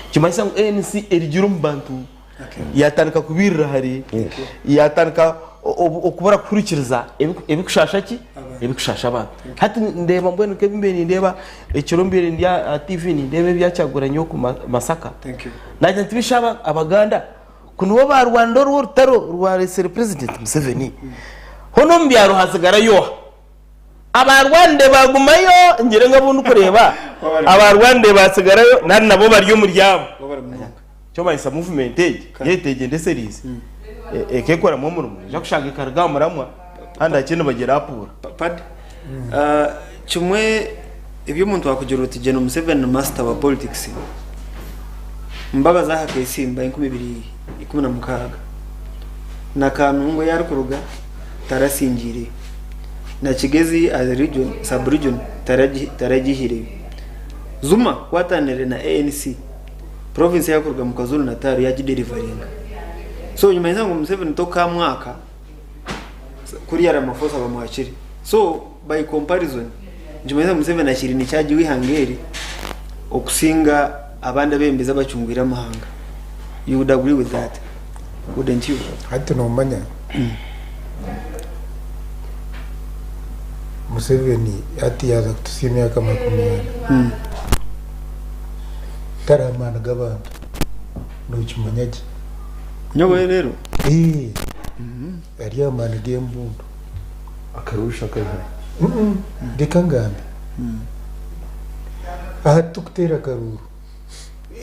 nikimanyisa ngu ANC erugire omu bantu Yaatandika kubiirira hare, yaatandika okubura kuhurikiriza ebirikushaasha ki? Ebirikushaasha abantu. Hati ndeeba mbwenu nk'ebi mbaire nindeeba ekiro mbaire ndi aha TV nindeeba ebya Kyagulanyi oku Masaka. Naagira nti bishi aba Abaganda ku nibo baarwanire orwo orutaro rwareetsire Purezidenti Museveni? Hoona omu byaro hatsigarayo oha? Abarwanire bagumayo ngire ngu abu ndikureeba abarwanire batsigarayo nari nabo bari omuri abo. Kyomanyisa movement egi yetegyendesereize ekekoramu omurimo noija kushanga ekaruga aha muramwa kandi hakye nibagyerapuura. Padi kimwe ebi omuntu akugira oti Gen Museveni ni master wa politics Mbabazi aha akesimba 2016 na Kanungu ei arikuruga tarasingiireyo na Kigezi as a region, sub region taragihireyo. Zuma ku atanire na ANC province ei arikurugamu Kwazulu Natal yagiderivaringa. So nikimanyisa ngu Museveni tokamwaka kuriya Ramaphosa bamwakire. So by comparison nikimanyisa ngu Museveni akiire ni charge w'eihanga eri okusinga abandi abebembezi abacungwire amahanga. You would agree with that, wouldn't you? Hati nomanya Museveni hati yaaza kututsya emyaka 40 tari aha maani g'abantu nokimanya gye. Nyowe reero. Eeh ari aha maani g'embundu. Akarusha akaihayo. Reka ngambe. Aha titukuteera akaruuru.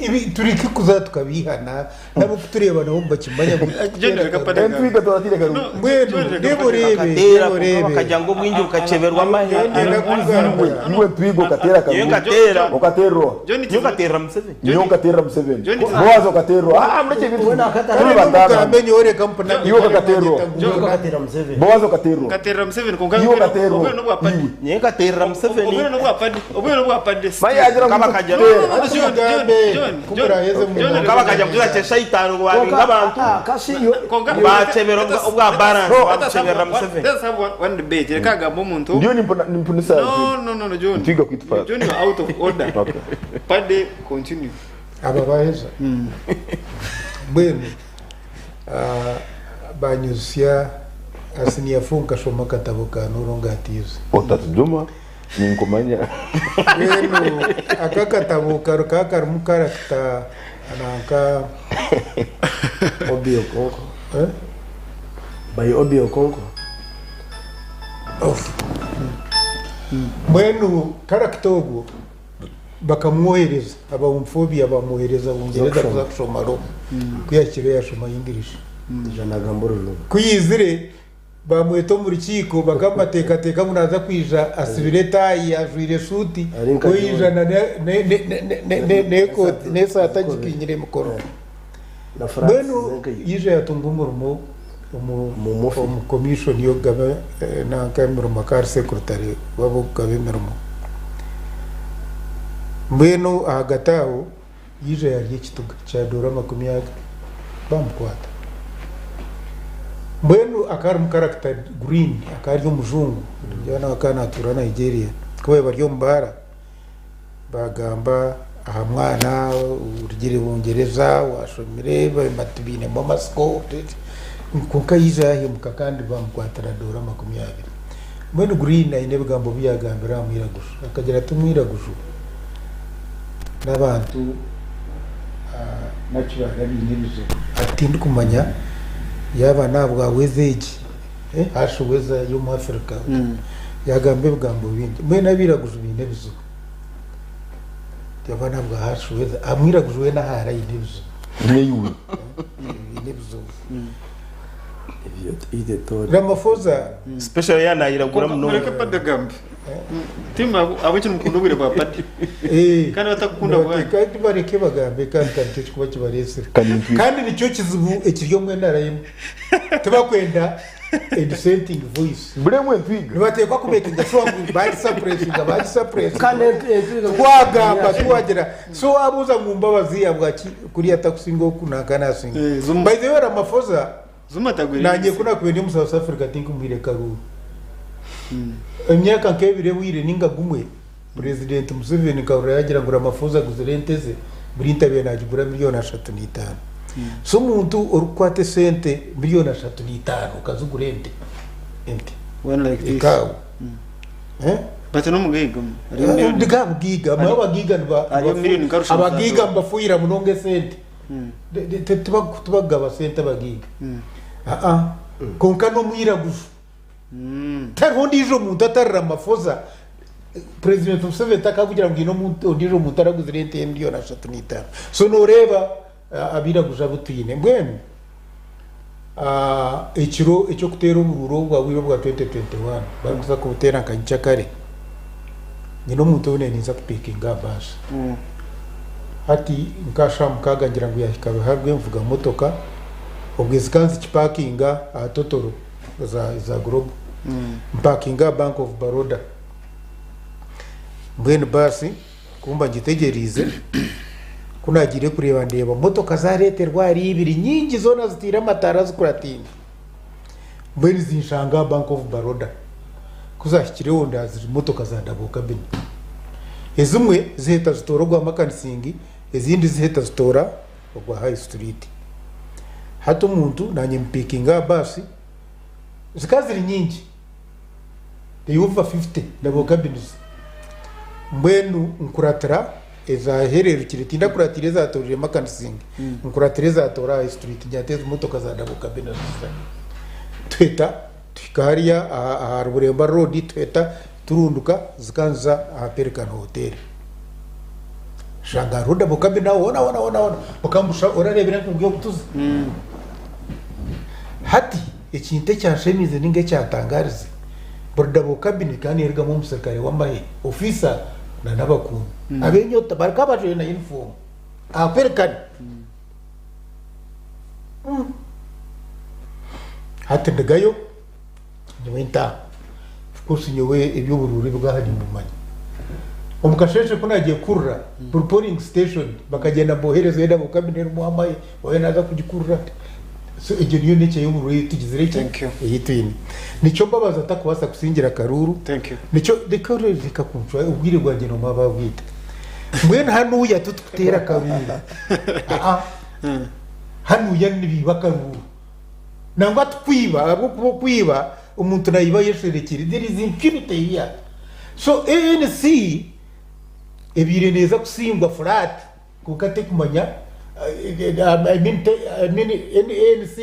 Ebi tureke kuza tukabihana n'abarikutureeba nabo nibakimanya ngu John, reka titukuteera pade akaruuru. Entwiga twatire akaruuru. Mbwenu reeba oreebe, Bakateera reeba kwonka oreebe. bakagira ngu obwingi bukaceberwa amahe. Nyowe niinyenda kugamba. Iwe Ntwiga okateera Nyowe akaruuru. nkateera. Okateerwa. John, Nyowe nkateerera Museveni. Nyowe nkateerera Museveni. John, Boaz okateerwa. Ah, murekye ebintu. Weena akatara. Turi Kare bataano. n'okugambe nyowe reka mpuname. Iwe okateerwa. Nyowe nkateera Museveni. Boaz okateerwa. Nkateerera Museveni kwonka Iwe okateerwa. obwire n'obwa padi. Iwe. Nyowe nkateerera Museveni. Obwire n'obwa padi. Obwire n'obwa padi. Manya yagira ngu Kaba kajya- tuteera. No, no, no, John, John, Mugambe, John, ku John, muraheze mu- John, Kwonka bakagira kugira kyesha itaano ngu babinga abantu. Kasi yo Kwonka- Bakyebera Let us- obwa balance, let us have babukyebera one- Museveni. let us have one debate. Reka agambe omuntu. Ndiyo nimpunisa. No, no, no, no, John. Ntwiga kwitwara. John, you are out of order. Okay. Pade, continue. Aba baheza. Mbwenu banyutsya aha siniya fo nkashoma akatabo ka No Longer At Ease. Otatujuma ninkumanya. Mbwenu aka akatabo kari karimu karakita nanka Obi Okonkwo. Eh? By Obi Okonkwo. Okay. Mbwenu karakita ogwo bakamwohereza abahomufobia bamwohereza Bungereza kuza kushoma law. Ku yahikireyo yashoma English. Ija nagamba orujungu. Ku yaizire bamweta omu rukiiko bakamuteekateeka ngu naaza kwija asibire etaayi ajwaire esuuti Ari nka ku yaija n'ekooti n'esaati agikinyire emikono. Na Francis Mbwenu Zenkayi. yaija yaatunga omurimo omu Omu ofi- omu commission y'okugaba nanka emirimo akaba ari secretary w'ab'okugaba emirimo. Mbwenu ahagati aho yaija yarya ekituga kya doora 20 baamukwata. Mbwenu akaba arimu character Green akaba ari omujungu ningira nawe akaba natuura Nigeria ku baabaire bari omu baara bagamba aha mwana orugire Bungyereza washomire bati bainemu amatsiko kwonka yaija yahemuka kandi bamukwatira doora 20. Mbwenu Green aine ebigambo bi yagambire aha mwiraguju akagira ati omwiraguju n'abantu Naturally abaine ebizibu. Hati tindikumanya yaaba n'ahabwa weather egi, harsh weather y'omu Africa, yaagamba ebigambo bingi. Mbwenu abairaguju baine ebizibu. Yaaba n'ahabwa harsh weather, omwiraguju weena ahu ari aine ebizibu. Naiwe. Baine ebizibu. Ebyo tori. Ramaphosa. Special yaaba naayiragura Kwonka munonga. mureke Paddy agambe. Timu ahabw'enki nimukunda obwire bwa Paddy? Kandi batakukunda bwanyu. Kandi bareke bagambe kandi ka nikyo kikuba kibareetsire. Kandi nitwe- Kandi nikyo kizibu ekiri omu NRM. Tibakwenda a dissenting voice. Buremu entwiga. Nibateekwa kumekinga sure ngu bagisuppressinga bagisuppressinga. Kandi entwiga Twagamba twagira so wabuuza ngu Mbabazi ahabwaki kuriya atakusinga oku nanka nasinga. Eh, Zuma. By the way Ramaphosa Zuma tagwire Nanye ensi. ku nakubaire ndi omu South Africa tinkumuhaire karuuru. Emyaka nk'ebiri ehweire ninga gumwe, Purezidenti Museveni nkahurira yaagira ngu Ramaphosa aguzire ente ze, buri nte abaire naagigura 35,000,000. So omuntu orikukwata esente 35,000,000 okazigura ente, ente, One like this. ekaawe. Eh? But n'omugaiga omu. Ariyo million. Ndiga abugaiga, Ari- abagiiga niba- ariyo million nka rushanju abagiiga za nibafuhira munonga esente. Tibakugaba sente abagaiga. Aa, kwonka n'omwiraguju. Tihariho ondiijo muntu atari Ramaphosa, President Museveni takakugira ngu haine omuntu ondiijo muntu araguzire ente ye 35,000,000. So nooreeba abairaguju abu twine. Mbwenu ekiro eky'okuteera oburuuru obu bwahweire obwa 2021 barikuza kubuteera nka nyikyakare, nyine omuntu ou naaba ninza kupiikinga aha baasi. Hati nka shaaha mukaaga ngira ngu yaahika Biharwe nvuga motoka, obwo zikaba nizikipakinga aha Totoro eza Global. Mpakinga aha Bank of Baroda. Mbwenu baasi ku mba ngitegyereize, ku naagiire kureeba ndeeba motoka zaareeterwa ahari ibiri nyingi zoona zitaire amataara zikurataine. Mbwenu zinshanga aha Bank of Baroda. Ku zaahikireho ndaazira motoka za double cabin. Ezimwe ziheta zitoora ogwa Makansingi, ezindi ziheta zitoora ogwa High Street. Hati omuntu naanye mupiikinga aha baasi, zikaba ziri nyingi, they over 50 double cabins. Mbwenu nkuratira ezahererukire, tindakuratiire ezaatoorire Makansingi, nkuratira ezaatoora High Street, ngira nti ezi motoka za double cabin zizanye. Tuheta Tuhika hariya aha Ruburemba road tuheta turunduka zikanza aha Pelican Hotel. Nshanga hariho double cabin aho hoona hoona hoona hoona okambusha orareebera enkungu y'obutuzi. Hati ekintu ekyanshemiize ninga ekyantangarize buri double cabin ekaba neerugamu omusirikare w'amahe officer na n'abakuumi ab'enyota bakaba bajwaire na uniform aha Pelican. Hati ndugayo nyowe ntaaha. Of course nyowe eby'oburuuru ebwaha nimbimanya. Omu kasheeshe ku naagiye kukurura buri polling station bakagyenda nibohereza enda kabine erimu amahe waayo naaza kugikurura. So egyo niyo nature y'oburuuru ei tugizire ki? Thank you. Ei twine. Nikyo Mbabazi atakubaasa kusingira akaruuru. Thank you. Nikyo reka reka kuncwa obwire bwangye noomanya baabwita. Mbwenu hanuuya titukuteera akaruuru. Aa. Hanuuya nibiiba akaruuru. Nangwa tikwiba ahabw'okuba okwiba omuntu naiba ayesherekire. There is impunity here. So ANC ebaire neeza kusingwa flat kwonka tekumanya I mean I mean ANC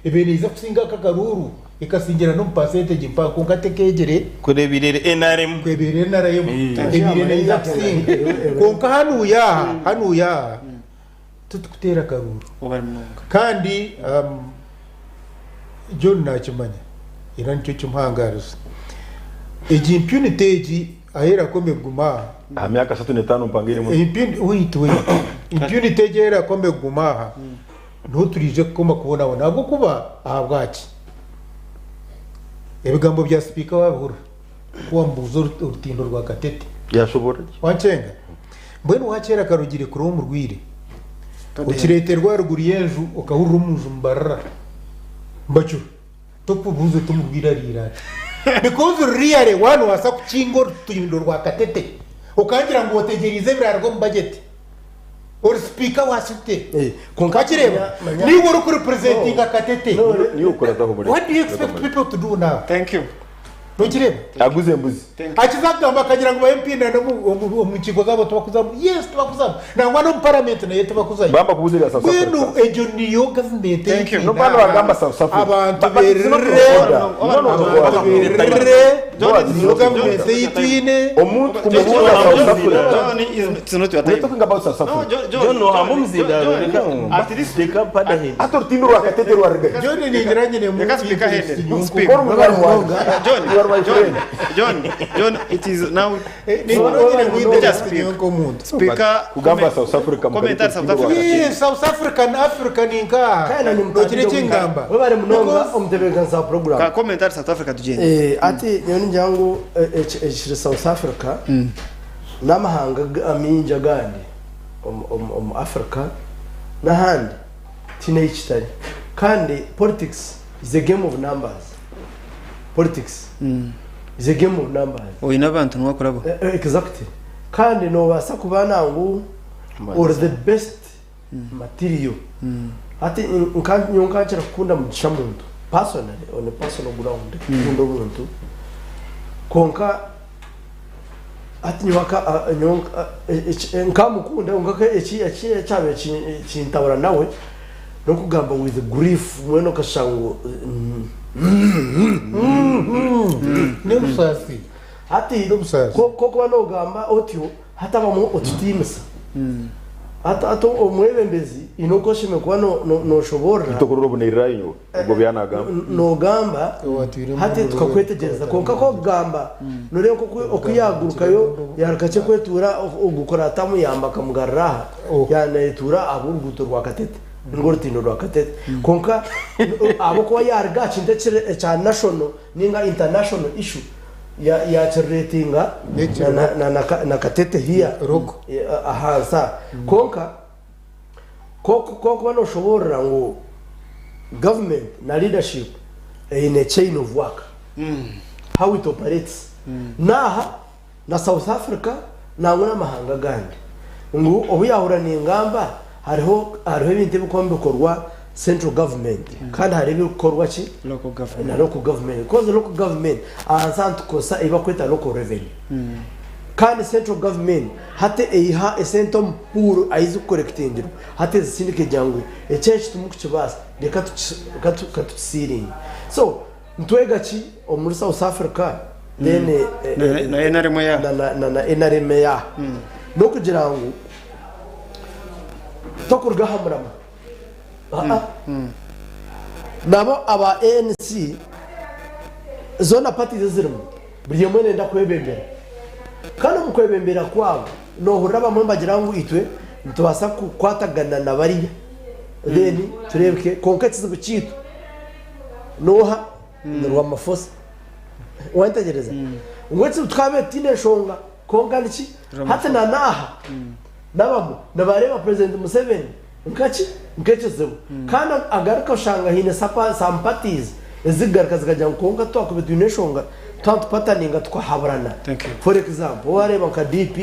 ebaire neeza kusinga aka akaruuru ekasingira n'omu percentage mpango kwonka tekeegyere. Kureebirira NRM. Kureebirira NRM ebaire neeza kusinga kwonka hanuuya aha hanuuya aha. Titukuteera karuuru. Webare munonga. Kandi John nakimanya era nikyo kimuhangarize. Egi impunity egi ahu erakome kuguma aha. Aha myaka 35 mpangaire muno. Wait wait. Impunity egi ahu erakome kuguma aha niho turiije kukoma kubonabona ahabw'okuba ahabwaki? Ebigambo bya sipiika wabihurira ku wamubuuza orutindo rwa Katete. Yashoboorora gye. Wankyenga? Mbwenu wakyera akarugire kure omurwaire, okireeterwa aharuguru y'enju okahurira omunju nibarira, nibacura. Tokubuuza otumubwire ariire ati. Because really waaba nobaasa kukinga orutindo rwa Katete okangira ngu otegyereize ebiraruga omu budget ori sipiika wa city Eh, kwonka wakireeba manya- manya- niiwe ori kurepresentinga Katete No, Niwe okurataho mureke. what do you expect people to do now Thank you. nokireeba Aguze embuzi. Akiza kugamba akagira ngu ba MP na n'omu omu- omu nkiiko zaabo tibakuzamu. Yes, tibakuzamu. Nangwa n'omu parliament nayo tibakuzayo. Bamba kubuza ebya South Mbwenu Africa. egyo niyo gavumenti Thank you. ei No bana bagamba South Africa. Abantu But- but it's not berire. order. No, no, Abantu order. berire. John, Niyo gavumenti ei twine. Omuntu kumubuuza South Africa. John is it's not your We're time. talking about South No, Africa. John, John, John nohamba omuzindaaro John, reka At least reka mpadahe Hati orutindo rwa Katete rwarugahi? John ningira nyine mu Reka speaker ahead. Speak. Kora munywani wange. John, You are my John, friend. John, John, it is now Ningira nyine mu Let us interest speak. nk'omuntu. Speaker. Kugamba South Africa Comment South Africa. Yes, South African African inka. Kandi na Nokire kyengamba. webare munonga Because- omutebeekanisa wa program Ka comment South Africa tugende. Eh, ati nyowe ningira ngu eh, ekiri South Africa n'amahanga amingi agandi omu Africa n'ahandi tihaine ahu kitari kandi politics is a game of numbers politics is a game of numbers Oine abantu niwe akurabo. Exactly kandi nobaasa kuba nangu ori the best material hati nyowe nkankira kukunda Mugisha Muntu personally on a personal ground kukunda omuntu kwonka hati nyowe nyowe nkamukunda kwonka eki ekyabaire kintabura nawe n'okugamba with grief mbwenu okashusha ngu N'obusaasi. Hati N'obusaasi. ku orikuba noogamba otyo hatabamu otutiinisa. Hati hati omwebembezi haine oku oshemereire kuba nooshoboorora. Tokurora obunairirayo nyowe obwo byanagamba. Noogamba Owatwire hati omu tukakwetegyereza kwonka ku orikugamba nooreeba nk'oku oku yaagurukayo yaaruga kye kwetuura ogukora atamuyamba akamugarura aha Oh. yaanayetuura ahabw'oruguuto rwa Katete ninga orutindo rwa Katete kwonka ahabw'okuba yaaruga aha kintu ekya national ninga international issue Yakiretinga na Katete here ahansi aha. Kwonka ku orikuba noshoboorora ngu government na leadership eine chain of work, how it operates naaha na South Africa nangwa n'amahanga agandi ngu obu yaahurira ningamba hariho hariho ebintu ebirikuba nibikorwa central government kandi hariho ebirikukorwa ki Local government. na local government because local government ahansi aha nitukozesa ei barikweta local revenue kandi central government hati eiha esente omu pool ahi zirikukorekitingirwa hati ezisindika egira ngu eki eki timukukibaasa reka katukisiiringe so Nitwega ki omuri South Africa then Na NRM eyaha? na NRM eyaha? N'okugira ngu tokuruga aha murama. Aa. Nabo aba ANC zoona parties ezirimu buri emwe neyenda kwebembera. Kandi omu kwebembera kwabo nohurira abamwe nibagira ngu itwe nitubaasa kukwatagana na bariya then tureebeke kwonka ekizibu kyaitu N'oha? Ni Rwamafosa. Wayetegyereza? Ngu ekizibu tukaabaire tutaine nshonga kwonka niki? Hati na n'aha n'abamwe nibareeba President Museveni nkaki? Nk'ekizibu. Kandi agaruka oshanga haine some parties ezikugaruka zikagira ngu kwonka twakubaire twine enshonga twaba nitupataninga tukahaburana. Thank you. For example, waareeba nka DP,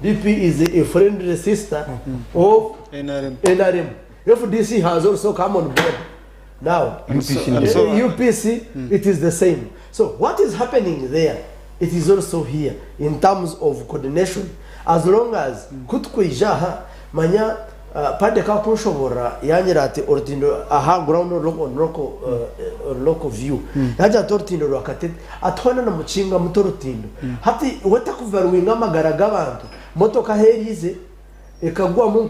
DP is a friendly sister of NRM. NRM. FDC has also come on board. Now, UPC And ni so- UPC, it is the same. So what is happening there, it is also here in terms of coordination. As long as ku tukwija aha, manya Paddy kakunshoborora yangira ati orutindo aha ground on local, on local, on local view. Yangira ati orutindo rwa Katete, ati hoona na mukinga muto orutindo. Hati we takuvaluinga amagara g'abantu, motoka ahu eriize, Ekagwamu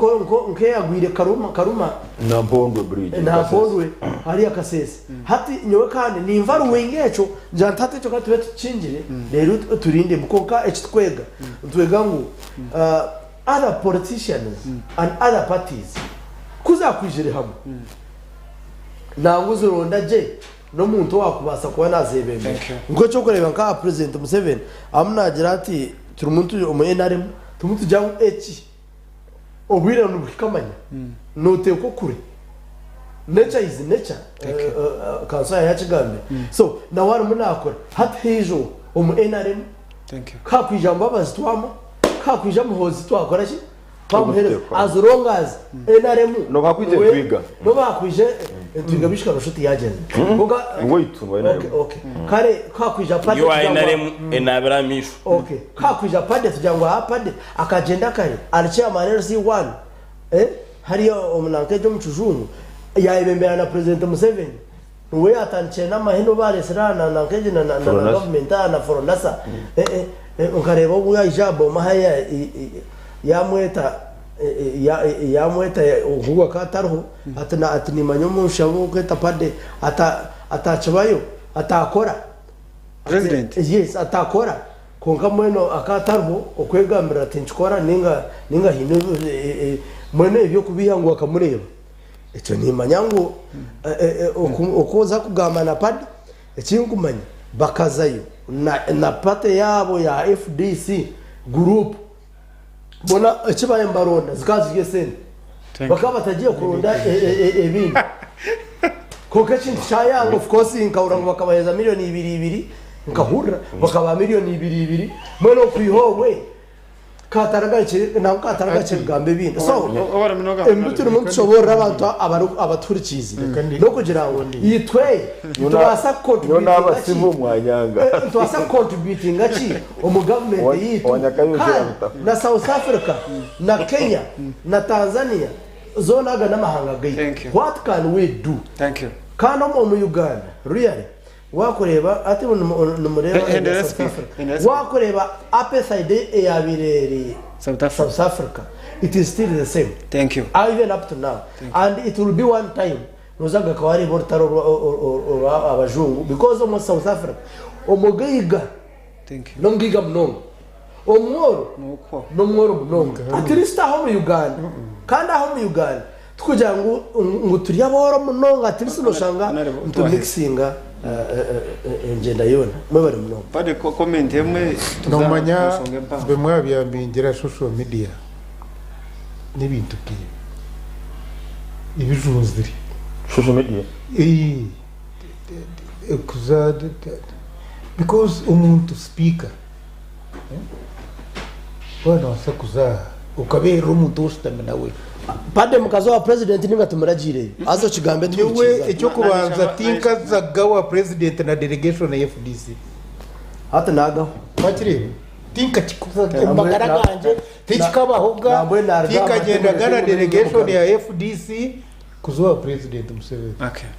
nk'eyagwire Karuma, Karuma. Nampondwe bridge. Nampondwe hariya Kasese. Hati nyowe kandi ninva Ruwinga ekyo ngira nti hati ekyo ka tube tukikingire reero turindemu. Kwonka eki tukwega nitwega ngu other politicians and other parties ku zaakwijire hamwe nangwa ozironda gye n'omuntu owaakubaasa kuba naazeebembera. Thank you. Nk'eky'okureeba nka aha Purezidenti Museveni arimu naagira ati turimu omu NRM turimu nitugira ngu eki obwire nibuhika manya nooteekwa okure. Nature is nature Kansoya yakigambire. So nawe arimu nakora hati haija owa omu nrm Thank you. ku hakwija Mbabazi twamuha, ku hakwija Muhoozi twakora ki? Twamuhereza Oguteekwa. as long as nrm Nobu hakwija niwe- entwiga. nobu hakwija entwiga bishika nshuti yagyenda. Kwonka Waitu wa NRM. Okay, okay. Kare ku hakwija party Yo wa kugira ngu- NRM enaabire aha maisho. Okay. Ku hakwija party tugira ngu aha party akagyenda kare ari chairman LC1 Eh, hariya omu nanka egyo omu kijungu yayebembera na president Museveni niwe yatandikire n'amahe nibo baresire aha na nanka egyo na na na Foronasa. government aha na foronasa eh, eh, eh, nkareeba obu yaija aha boma hariya yamweta eh, eh, ya- eh, yamweta ogu akaba atariho ati na- ati nimanya omunshabe okweta pade ata atakibayo atakora President? Yes, atakora kwonka mbwenu akaba atariho okwegambira ati nkikora ninga ninga haine mbwenu eby'okubiiha ngu akamureeba. Ekyo nimanya ngu oku oza kugamba na party, ekinkumanya bakazayo na na party yaabo ya FDC group bona eki baabaire nibaronda zikaba ziri esente. Bakaba batagiye kuronda ebindi. Kwonka ekintu kyayanga of course nkahurira ngu bakabaheereza miriyoni ibiri ibiri nkahurira bakabaha miriyoni ibiri ibiri mbwenu okwiha obwe kataragakire nangwa kataragakire kugamba ebindi so ebi turimu nitushoboorora abantu abatuhurikiize n'okugira ngu itwe nitubaasa Nyowe kucontributinga ki n'abasimu mwanyanga. Nitubaasa kucontributinga ki omu gavumenti yaitu Wanyakayonza kandi yaruta. na South Africa na Kenya na Tanzania zoona aga n'amahanga Thank gaitu you. what can we do Thank you. kandi omu Uganda really wakureeba hati nimureeba Henderera South speak. Africa Henderera speak. wakureeba apartheid eyabaire eri South Africa. South Africa it is still the same Thank you. even up to now and it will be one time noza gakaba wareeba orutaro orwa abajungu because omu South Africa omugaiga Thank you. n'omugaiga munonga omworo N'okwo. n'omworo munonga at least aho omu Uganda kandi aho omu Uganda tikugira ngu ngu turi abooro munonga at least noshanga Honorable, nitumikisinga engyenda yoona mwebare munonga. Pade comment emwe tuza Nomanya kunsonga empango. bimwe abyambingira social media n'ebintu nk'ebyo ebijunzire. Social media. Eeh, kuza because omuntu speaker waaba nobaasa kuza aha okabeerera omuntu ou oshutami nawe. Pade mukazi wa president ninga tumuragiireyo haza okigambe Nyowe tuhurikiize. eky'okubanza tinkazaga owa president na delegation ya FDC. Hati nagaho. Wakireeba? Tinkakikozaga omu magara gangye, tikikabahoga, Nambwenu naruga aha tinkagyendaga na matembe delegation ya FDC kuza owa president Museveni. Okay.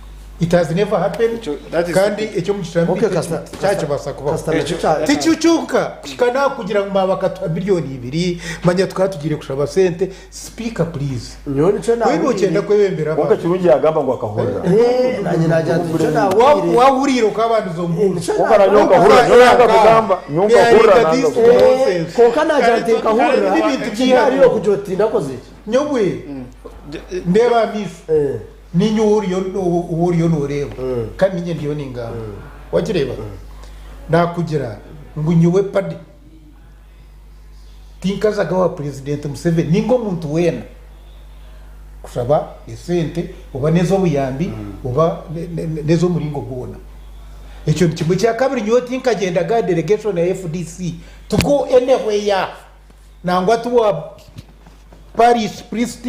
It has never happened Ekyo- that is- kandi eky'omugisha Okay, mbi kasita- tikyakibaasa kubaho. kasita nakyo kya- Tikikyonka kuhika nakugira ngu maaba bakatuha miriyoni ibiri manya tukaba tugiire kushaba sente speaker please. Nyowe nikyo Weena okyenda naahuriire. kwebembera Kwonka abantu. kirungi yagamba ngu akahurira. Eh, nanye nagira nti nikyo naahuriire. Wahuriire okabandiza Eh, omubuuzo. nikyo Kwonka nanyowe naahuriire. nkahurira, nyowe nanga kugamba, nyowe nkahurira Nyarenga nanga this kugamba. Eh, nonsense. kwonka nagira nti nkahurira N'ebintu tihariyo okugira oti ndakoze ki. Nyowe ndeeba amaisho. Eh. Ninye ou oriyo ou oriyo nooreeba kandi niinye ndiyo ningamba. Wagireeba? Naakugira ngu nyowe Paddy tinkazaga owa Purezidenti Museveni ninga omuntu weena kushaba esente oba n'ez'obuyambi oba n'ez'omuringo gwona. Ekyo ni kimwe. Ekyakabiri nyowe tinkagyendaga aha delegation ya FDC to go anywhere nangwa ti owa Parish priest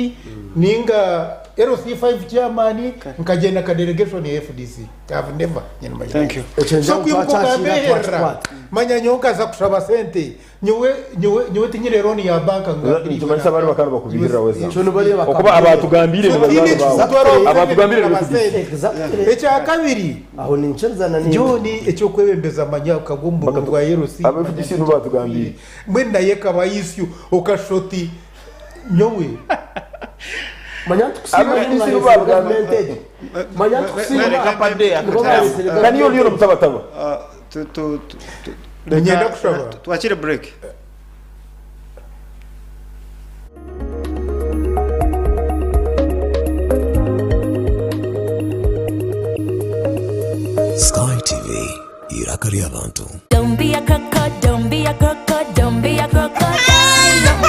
ninga LC5 chairman nkagyenda nka delegation ya FDC. I have never in my Thank life. you. Ekyo So ngira ngu kwimuka twakyakiira okambeherera twakikwata. manya nyowe nkaza kushaba sente nyowe nyowe nyowe tinyine loan ya bank ngu Nikimanyisa bari bakaba nibakubihirira weza. Ekyo nibarya Okuba bakakubihirira. abatugambire So ni tiine banywani bawe. ekikutwara Abatugambire ni kushaba FDC. sente. Exactly. Ekyakabiri Aho ninkirizana naiwe. John ekyokwebembeza manya okagwa omu bururu bwa LC. Aba FDC nibo batugambire. Mbwenu nayo ekaba issue okashusha oti nyowe. Manya nitukusiima Aba FDC ngu nibo baresire batugambire. gavumenti egyo. Manya nitukusiima nibo baresire Kandi iyo gavumenti oriyo egyo. nomutabataba. Niinyenda kushaba. Twakire break. Sky TV, eiraka ry'abantu. Don't be a croco, don't be a croco, don't be a crocodile.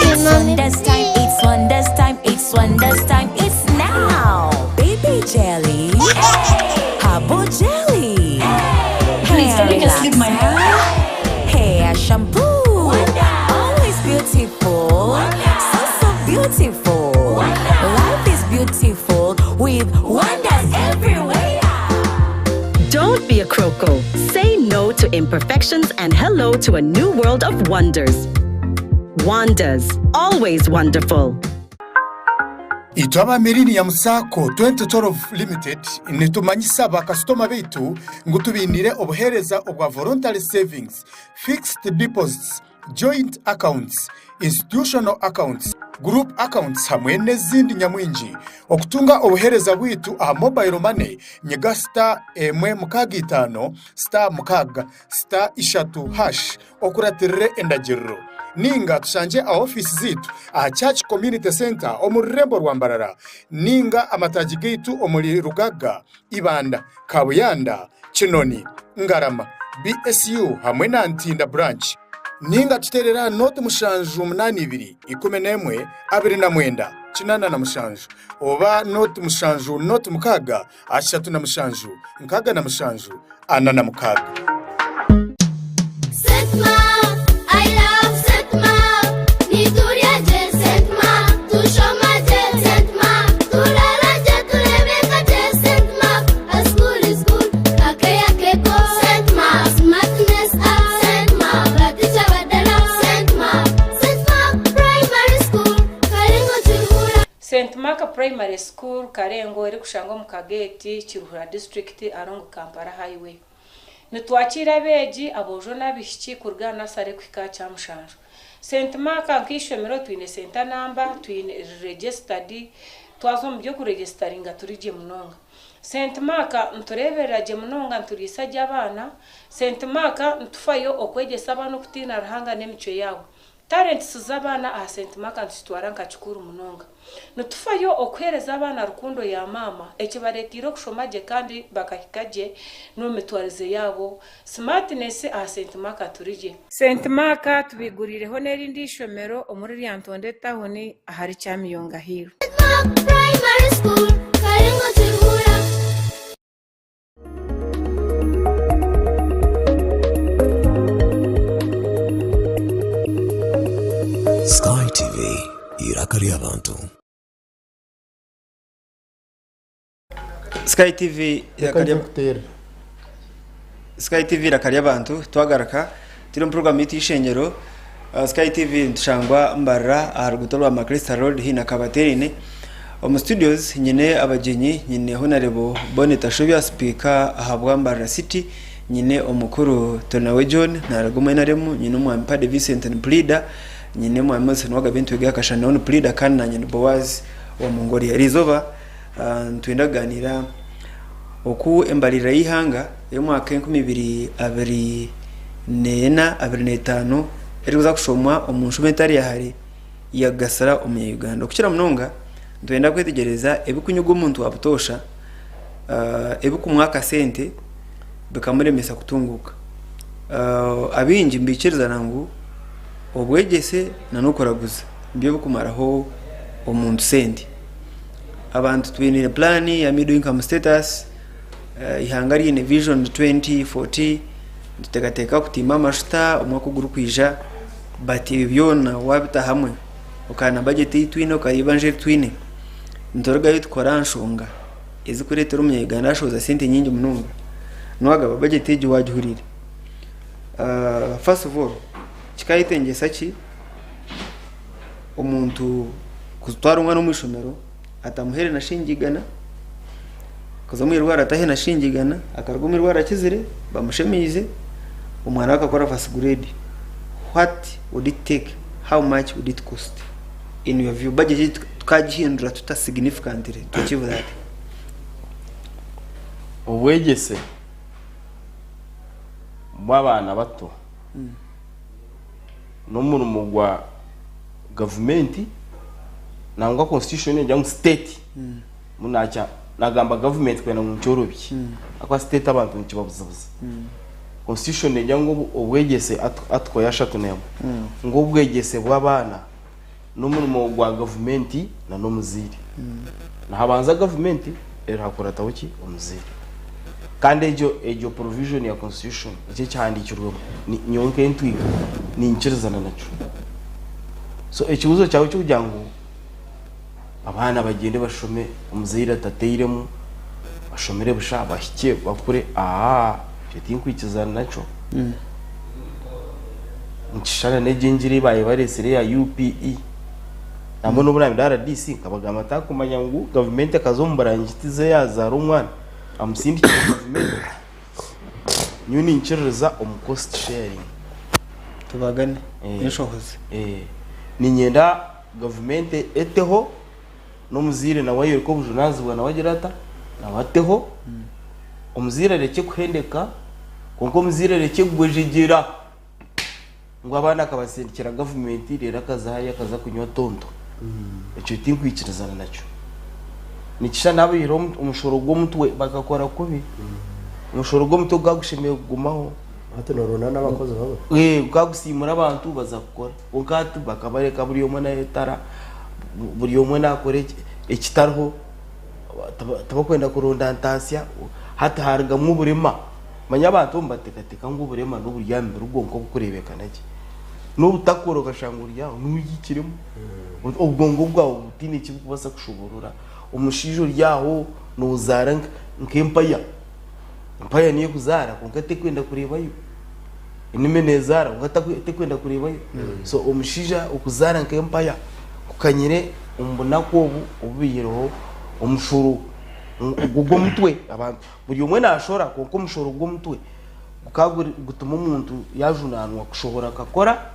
It's wonders time, it's wonders time, it's wonders time, it's now. Baby Jelly. beautiful. Life is beautiful with wonders everywhere. Don't be a croco. Say no to imperfections and hello to a new world of wonders. Wonders, always wonderful. Itwe aba Millennium Sacco 2012 Limited nitumanyisa bakasitoma baitu ngu tubainiire obuheereza obwa Voluntary Savings, Fixed Deposits, Joint Accounts, Institutional Accounts, Group Accounts hamwe n'ezindi nyamwingi. Okutunga obuheereza bwaitu aha Mobile Money, nyiga star emwe mukaaga itaano star mukaaga star ishatu hash okuratirire endagiriro. Ninga tushangye aha ofiisi zaitu aha Church Community Centre omu rurembo rwa Mbarara ninga amataagi gaitu omuri Rugaga, Ibanda, Kabuyanda, Kinoni, Ngarama, BSU hamwe na Ntinda Branch. Ninga tuteerere aha nooti mushanju munaana ibiri, 11, 29, 87 oba nooti mushanju nooti mukaaga, 37, 67, 46. Saint Mark Primary School Karengo erikushangwa omu Kageeti, Kiruhura District along Kampala Highway. Nitwakiira abeegi aboojo n'abaishiki kuruga aha nasare kuhika aha kyamushanju. Saint Mark nk'eishomero twine senta namba, twine eri registered, twaza omu by'okuregisitaringa turi gye munonga. Saint Mark nitureeberera gye munonga nituriisa gye abaana. Saint Mark nitufayo okwegyesa abaana okutiina Ruhanga n'emicwe yaabo. Talents z'abaana aha Saint Mark nitukitwara nka kikuru munonga. Nitufayo okuheereza abaana rukundo ya maama ekibareeteire okushoma gye kandi bakahika gye n'omu mitwarize yaabo. Smartness aha Saint Mark turi gye. Saint Mark tubaiguriireho n'erindi ishomero omuri Lyantonde tawuni ahari Kyamiyonga Hill. Saint Mark Primary School, Karengo Kiruhura. Sky TV, eiraka ry'abantu. Sky TV Reka iraka rya nze Sky TV iraka ry'abantu twagaruka turi omu program yitu y'ishengero Uh, Sky TV nitushangwa Mbarara aha ruguuto rwa Maclester Road haihi na Kabaterine. Omu studios nyine abagyenyi, nyine Honarebo Bonny Tashobya sipiika ahabwa Mbarara City, nyine omukuru Turinawe John naruga omu NRM, nyine omwami Paddy Vincent ni puriida, nyine omwami Moses Nuwagaba Entwiga ya Kashana nawe ni puriida kandi nanye ni Boaz wa Mongolia. Erizooba uh, nitwenda kuganiira oku embaririra y'eihanga ey'omwaka 2024, 25 erikuza kushomwa omu nshuma etari ya hare yagasira omunya Uganda. Okukira munonga nitwenda kwetegyereza ebikunyugwa omuntu wa butoosha ebikumuha akasente bikamuremesa kutunguuka. Abaingi nibaikirizana ngu obwegyese n'okuraguza nibyo birikumaraho omuntu sente. Abantu twine puraani ya middle income status, eihanga riine vision 2040, nituteekateeka kutiima amashuta omwaka ogurikwija but ebyo byona waabita hamwe okaba na bajeti ei twine okaba eibanja eri twine, niturugayo tukora aha nshonga ezirikureetera omunya-Uganda ashohoza sente nyingi munonga. Noagaba bajeti egi waagihuriire. First of all, kikaayetengyesa ki omuntu kutwara omwana omu ishomero atamuhaire na shiringi igana, akaza omu irwariro atahaire na shiringi igana, akaruga omu irwariro akizire bamushemeize, omwana we akakora first grade. What would it take? How much would it cost? In your view, budget egi tukagihindura tuta significantly to achieve that? Obwegyese bw'abaana bato n'omurimo gwa gavumenti nangwa constitution negira ngu state munakya nagamba gavumenti kwenda ngu nkyorobye ahakuba state abantu nikibabuzabuza constitution negira ngu obwegyese article ya 31 ngu obwegyese bw'abaana n'omurimo gwa gavumenti na n'omuzaire nihabanza gavumenti reero hakurataho ki omuzaire kandi egyo egyo provision ya constitution ekyo ekihandiikirwemu nyowe nk'entwiga ninkirizana nakyo so ekibuuzo kyawe ekyokugira ngu. Abaana bagyende bashome omuzaire atateiremu, bashomere busha bahikye bakure aah ekyo tinkwikirizana nakyo. Nikishushana n'egyo engira ei baabaire bareetsire eya UPE. Nambwenu n'obu naabaire ndi RDC nkabagamba ntakumanya ngu gavumenti ekaza omu burangiti ze yaazaara omwana amusindikire gavumenti. Nyowe ninkiririza omu cost sharing. Tubagane enshohozi. Niinyenda gavumenti eteho n'omuzaire nawe ayoreke obujunaanizibwa nawe agire ata? Nawe ateho. Omuzaire arekye kuhendeka kwonka omuzaire arekye kugwejegyera ngu abaana akabasindikira gavumenti reero akaza hariya akaza kunywa tonto. Ekyo tinkwikirizana nakyo. Nikishushana n'abaihireho omushoro gw'omutwe bakakora kubi. Omushoro gw'omutwe gukaba gushemereire kugumaho. Hati noronda n'abakozi babura. Gukaba gusiimura abantu baza kukora. Kwonka hati bakabareka buri omwe nayetara, buri omwe nakora ekitariho, tibakwenda kuronda ntaasya, hati harugamu oburema. Manya abantu obu nibateekateeka ngu oburema n'oburi aha mibiri bwonka oburikureebeka gye. N'obutakora okashanga ori aho n'oyikiremu, obwongo bwawe butaine eki burikubaasa kushoboorora. Omushaija ori aho nozaara nk'empaya, empaya niyo ekuzaara kwonka terikwenda kureebayo. Enimi nezaara kwonka tekwenda kureebayo. So omushaija okuzaara nk'empaya kukanyire omu bunaku obu obu baihireho omushoro gw'omutwe. Abantu buri omwe naashora kwonka omushoro gw'omutwe gukaba gutuma omuntu yaajunaanwa kushohora akakora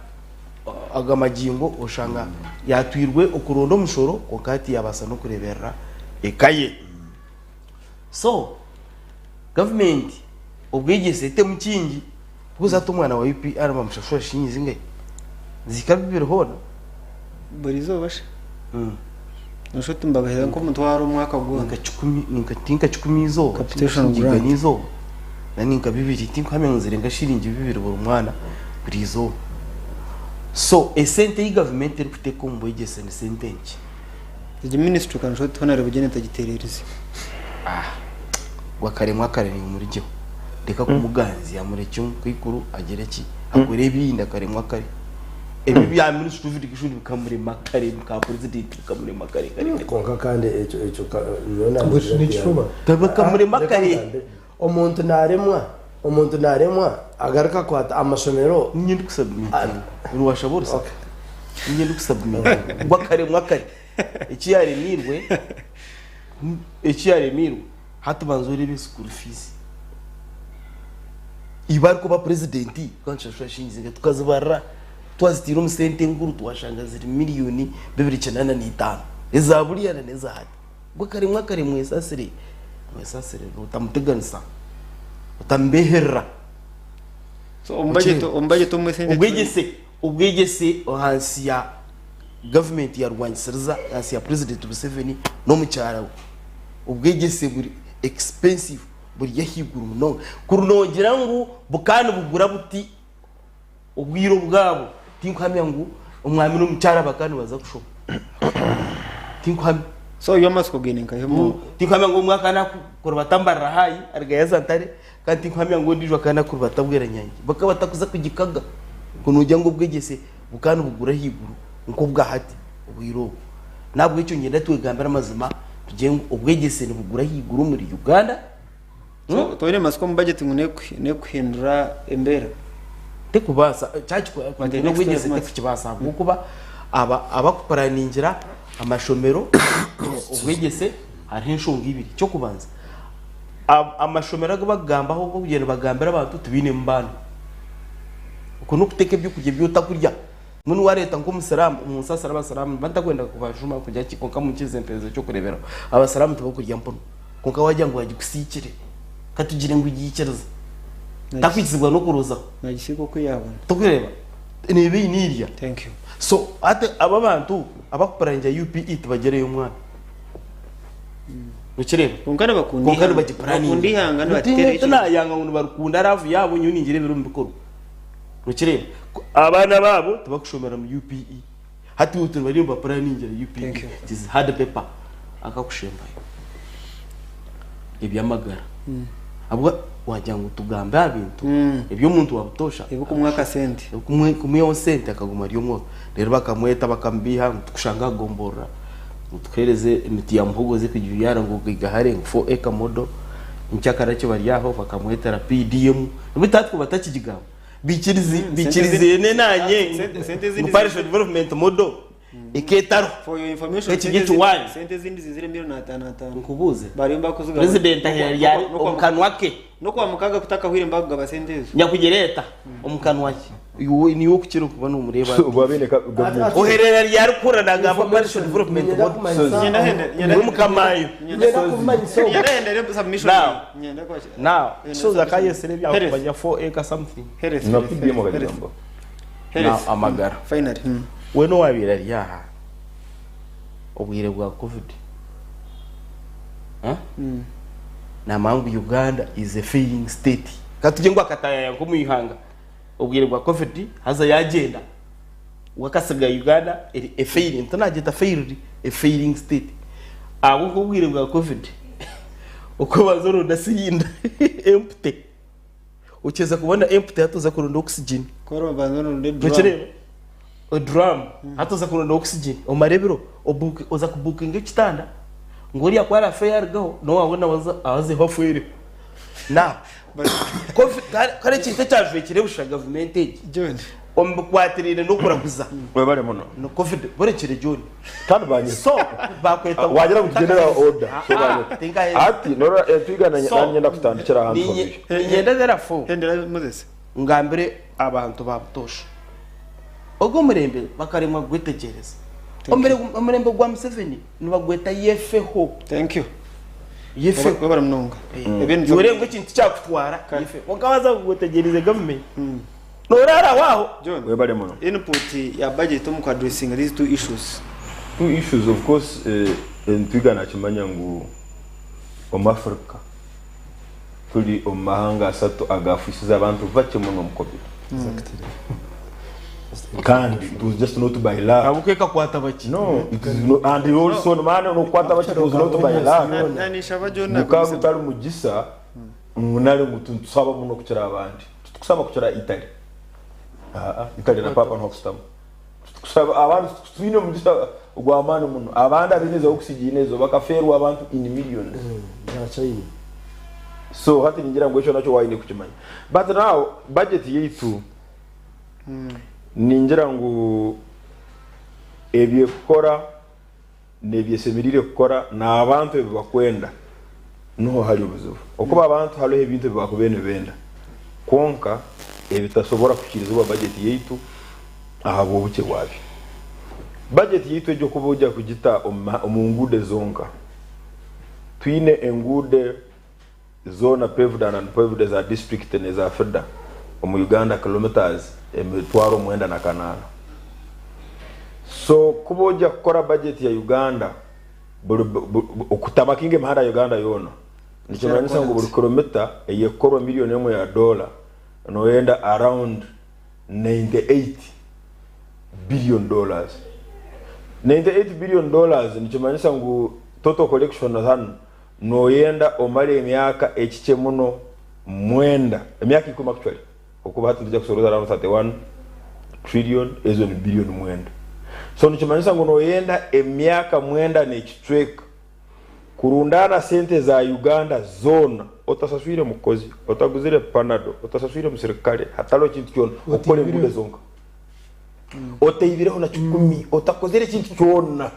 aga magingo oshanga yaatwirwe okuronda omushoro kwonka hati yaabaasa n'okureeberera eka ye. So gavumenti obwegyese etemu kingi because hati omwana wa UPR bamushashura shilingi zingahi? Nizihika bibiri hoona? Buri izooba shi? Noshusha oti nibabaheereza nk'omutwaro omwaka gwona. Ninka kikumi, ninka tinka kikumi izooba, Capitation tinka grant. izooba na ninka bibiri tinkuhamya ngu zirenga shilingi bibiri buri mwana buri izooba. So esente ei gavumenti erikuteeka omu bwegyese ni sente nkye. Egi ministry ka noshusha oti hoona Rwebugye etagitereerize. Ngu akaremwa akarere murugyeho reka kumuganzya murekye omukaikuru agire ki akore ebindi akaremwa kare ebi bya ministry of education bikamurema kare bwa president bikamurema kare kare kare. Kwonka kandi ekyo ekyo ka nyowe Ngu namugira nikishuba. Bikamurema Reka kare. ngambe. Omuntu naremwa omuntu naremwa agaruka akwata amashomero Ninye ndikusubmitinga niwashaba orusa ninye ndikusubmitinga ngu akaremwa kare eki yaremirwe eki yaremirwe hati banza oreebe school fees iba arikuba president tukaba nitushashura shilingi zingahi tukazibarira twazitiire omu sente enkuru twashanga ziri miriyoni bibiri kinana na itaano eza buriya na n'eza hati Gwe karemwa kare mwesasire, mwesasire otamuteganisa, otamubeherera. So omu budget omu budget omwe sente Obwegyese obwegyese ahansi ya gavumenti ya rwangisiriza ahansi ya president Museveni n'omukyara we obwegyese buri expensive buri ahaiguru munonga kuri nogira ngu bukaba nibugura buti obwire obwabo tinkuhamya ngu omwami n'omukyara bakaba nibaza kushoma tinkuhamya. So iwe amatsiko gaine nkahe omu. Tinkuhamya ngu omwe akaba nakurubata mbarara haayi arugayo aza ntare kandi tinkuhamya ngu ondiijo akaba nakurubata bweranyangi bakaba batakuza kugikaga ku nogira ngu obwegyese bukaba nibugura ahaiguru nk'obwa hati obwire obu. N'ahabw'ekyo niinyenda twegambire amazima tugire ngu obwegyese nibugura ahaiguru omuri Uganda. So toine matsiko omu budget ngu nekuhindura embeera? Tekubaasa, n'obwegyese tekukibaasa ahabw'okuba aba abakupuraningira amashomero obwegyese hariho enshonga ibiri. Eky'okubanza, amashomero agu bakugambaho agu nibagambira abantu tibainemu baana. Okwo n'okuteeka ebyokurya ebi otakurya. Mbwenu wareeta nk'omusiraamu omu nsi asara abasiraamu nimba ntakwenda kubajuma kugira ki kwonka munkirize mpereze eky'okureeberaho. Abasiraamu tibakurya mpunu kwonka wagira ngu agikusiikire katugire ngu giikiriza takwikizibwa n'okurozaho. Nagisiika oku yaabona. Tokureeba neeba eine erya. Thank you. So hati aba abantu abakupuraningira UPE tibagyereyo omwana. Nokireeba? Kwonka nibakunda Kwonka ihanga. nibagipuraninga. Bakunda ihanga nibatera ekyo. Tinayanga ngu nibarikunda love yaabo nyowe ningira ebiri omu bikorwa. Nokireeba? Ku abaana baabo tibakushomera mu UPE. Hati itwe bariyo nibapuraningira UPE. Thank you. It is hard paper akakushembayo. Eby'amagara. Ahabw'okuba wagira ngu tugambe aha bintu eby'omuntu wa butoosha. Ebikumuha akasente. Ebikumuha sente akaguma ari omworo. Reero bakamweta bakamubiiha ngu tukushanga aha gomborora. Ngu tukuheereze emiti ya muhogo oze kugibyara ngu ogaigahare ngu 4 acre model nkyakara ki bari aho bakamwetera PDM beitu hati ku batakigigamba bikirizi bikiriziine nanye ngu parish development model eketariho For your information, Eki sente gye ezindi- kiwaani. sente ezindi zizire miliyoni ataano ataano. Nkubuuze. Bariyo nibakuzigaba. President ahera ryari omu kanwa ke. N'okwa mukaga kutakahwire nibakugaba sente ezo. Nyakugireeta omu kanwa ke. Iwe niiwe okukira okuba nomureeba So, obu abaine ka- government. Oherera ryari kuhurira nagamba parish development model. Iwe mukamayo. Now, now, so zakayesire ebyakumanya 4 acre something. Na PDM akagamba. Now, amagara. Finally. We n'owabaire ari aha obwire bwa covid. Huh? Namanya ngu Uganda is a failing state. Katugye ngu akatayaya nk'omu ihanga obwire bwa covid haza yagyenda we akasiga Uganda eri a failing, tinagyeta failed, a failing state. Ahabw'okuba obwire bwa covid okubanza oronda sirinda empty. Okyeza kubona empty hati oza kuronda oxygen. Nokireeba? Drum hati oza kuronda oxygen omara ebiro oza kubukinga ekitanda ngu oriya ku araafe yarugaho n'owaawe nawe azeho afwereho. Now covid kare ekintu ekyajwekire busha gavumenti egi omu bikwatiraine n'okuraguza Webale muno. ni covid borekyere John. Kandi banye. So bakweta Wagira ngu tugyendere aha order. So Ah, banye. tinkaheza. Hati norora entwiga na So, nanye nyenda kutandikira aha nsobi. Niinyenda therefore ngambire abantu ba butoosha ogu omurembe bakaremwa kugwetegyereza. Omurembe gwa Museveni nibagweta yefeho. Thank you. Yefeho. Webale munonga. Iwe ngu ekintu kyakutwara yefeho. Kwonka waaza kugwetegyereza gavumenti noraara aho aho. John. Webale muno. Input ya budget omu ku addressinga these two issues. Two issues of course entwiga nakimanya ngu omu Africa turi omu mahanga asatu agafwisize abantu bakye muno omu covid. Kandi it was just not by luck. Ahabw'okuba ekakwata bakye. No, it is not, and also man nokukwata bakye it was not by luck. Gukaba gutari mugisa ngu nari ngu nitusaba muno kukira abandi. Titukusaba kukira Italy. Aa, Italy na Papa niho kusitama. Titukusaba abandi twine omugisa gw'amaani muno. Abandi abaine za oxygen ezo bakafeerwa abantu in millions. So hati ningira ngu ekyo nakyo waine kukimanya. But now budget yaitu ningira ngu ebyekukora n'ebyesemerire kukora n'abantu ebi bakwenda niho hari obuzibu. Okuba abantu hariho ebintu ebi bakubaire nibenda kwonka ebitasobora kuhikirizibwa budget yaitu ahabw'obukye bwabyo. Budget yaitu egyo kuba ojya kugita omu nguudo zonka, twine enguudo zoona paved and unpaved eza district n'eza FIDA omu Uganda kilometers 9800. So kuba ojya kukora budget ya Uganda buri okutamakinga emihanda ya Uganda yoona nikimanyisa ngu buri kilomita eyekukorwa miliyoni emwe ya dola noyenda around 98 billion dollars. 98 billion dollars nikimanyisa ngu total collection hanu noyenda omare emyaka ekikye muno mwenda, emyaka ikumi actually, okuba hati nituja kusoroza around 31 trillion, ezo ni billion mwenda. So nikimanyisa ngu noyenda emyaka mwenda n'ekicweka kurundana sente za Uganda zoona, otasaswire mukozi, otaguzire panado, otasaswire musirikare, hatariho kintu kyona, okukora enguudo zonka. Oteibireho na kikumi, otakozire ekintu kyona.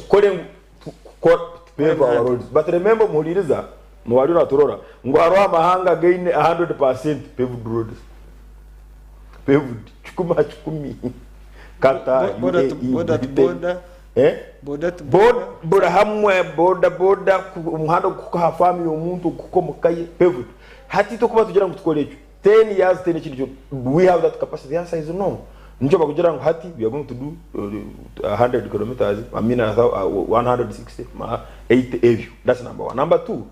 Kukora pave our roads. But remember muhuririza, niwari oraturora, ngu hariho amahanga againe 100% paved roads. Paved, kikumi aha kikumi. Qatar, Border to UAE, border to Britain. border. Eh? Border to border. Buri hamwe, boda boda, omuhanda gukuhika aha faamu y'omuntu, gukuhika omu ka ye, paved. Hati itwe kuba nitugira ngu tukore ekyo, 10 years 10 ekindi kiro, do we have that capacity? The answer is no. Nikyo bakugira ngu hati we are going to do 100 kilometers, I mean, 160, 80 ebyo. That's number one. Number two,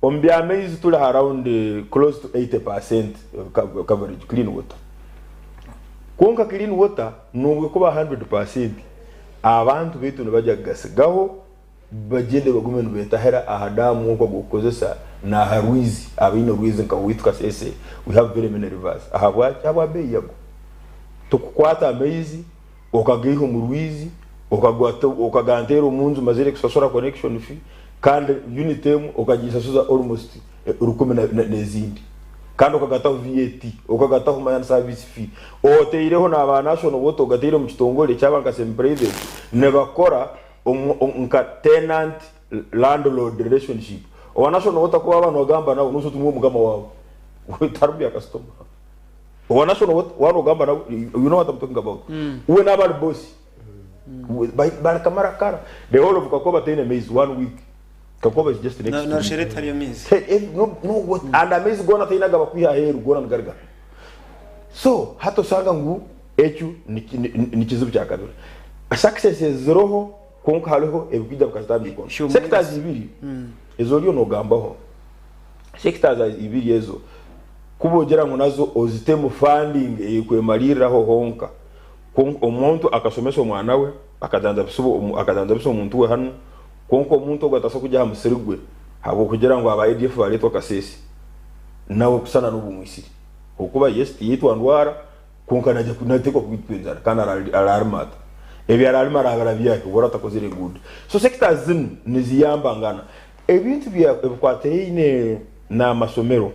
omu by'amaizi turi around close to 80% coverage clean water. Kwonka clean water nubwo kuba 100%, abantu baitu nibajya kugasigaho bagyende bagume nibetahira aha daamu nk'oku agukukozesa n'aha rwizi. Abaine orwizi nka owaitu Kasese, we have very many rivers. Ahabwaki? Ahabwa beeyi yago. Tukukwata amaizi okagaiha omu rwizi Okaganteera omunju mazire kusasura connection fee kandi unit emwe okagisasuza almost rukumi nezindi kandi okagataho VAT okagataho manya service fee oteireho naba national water ogateire omu kitongore kyaba nka semi private nibakora nka tenant landlord relationship owa national water ku waba nogamba nawe noshusha oti niwe mukama wawe tari bya kasitoma owa national water waba nogamba nawe you know what I'm talking about we naba ari boss Barikamara kara the whole of Kakoba taine maize one week. Kakoba is just next Na to na me. Rushere tihariyo maize. Hey, eh, no, no, what? And amaizi goona taine agabakwiha aheeru goona nigaruga. So hati osanga ngu ekyo ni kizibu kya kabiri. Successes ziriho kwonka hariho ebikwija bikazitamba emikono. Sectors ibiri ezi oriyo nogambaho, sectors ibiri ezo ku bogira ngu nazo ozitemu funding eyekwemariiriraho honka, Kwonka omuntu akashomesa omwana we, akajanjabisa omuntu we hanu, kwonka omuntu ogwo ataasa kugya aha musiri gwe ahabw'okugira ngu aba ADF baareetwa Kasese, nawe kusana n'obumwitsire. Ahabw'okuba yes tiyaitwa ndwara, kwonka naija nateekwa kwitwa enjara kandi araarima ata? Ebi araarima araabirabya hi? Obu aratakozire enguudo. So sectors zinu niziyambangana. Ebintu ebikwatiraine n'amasomero,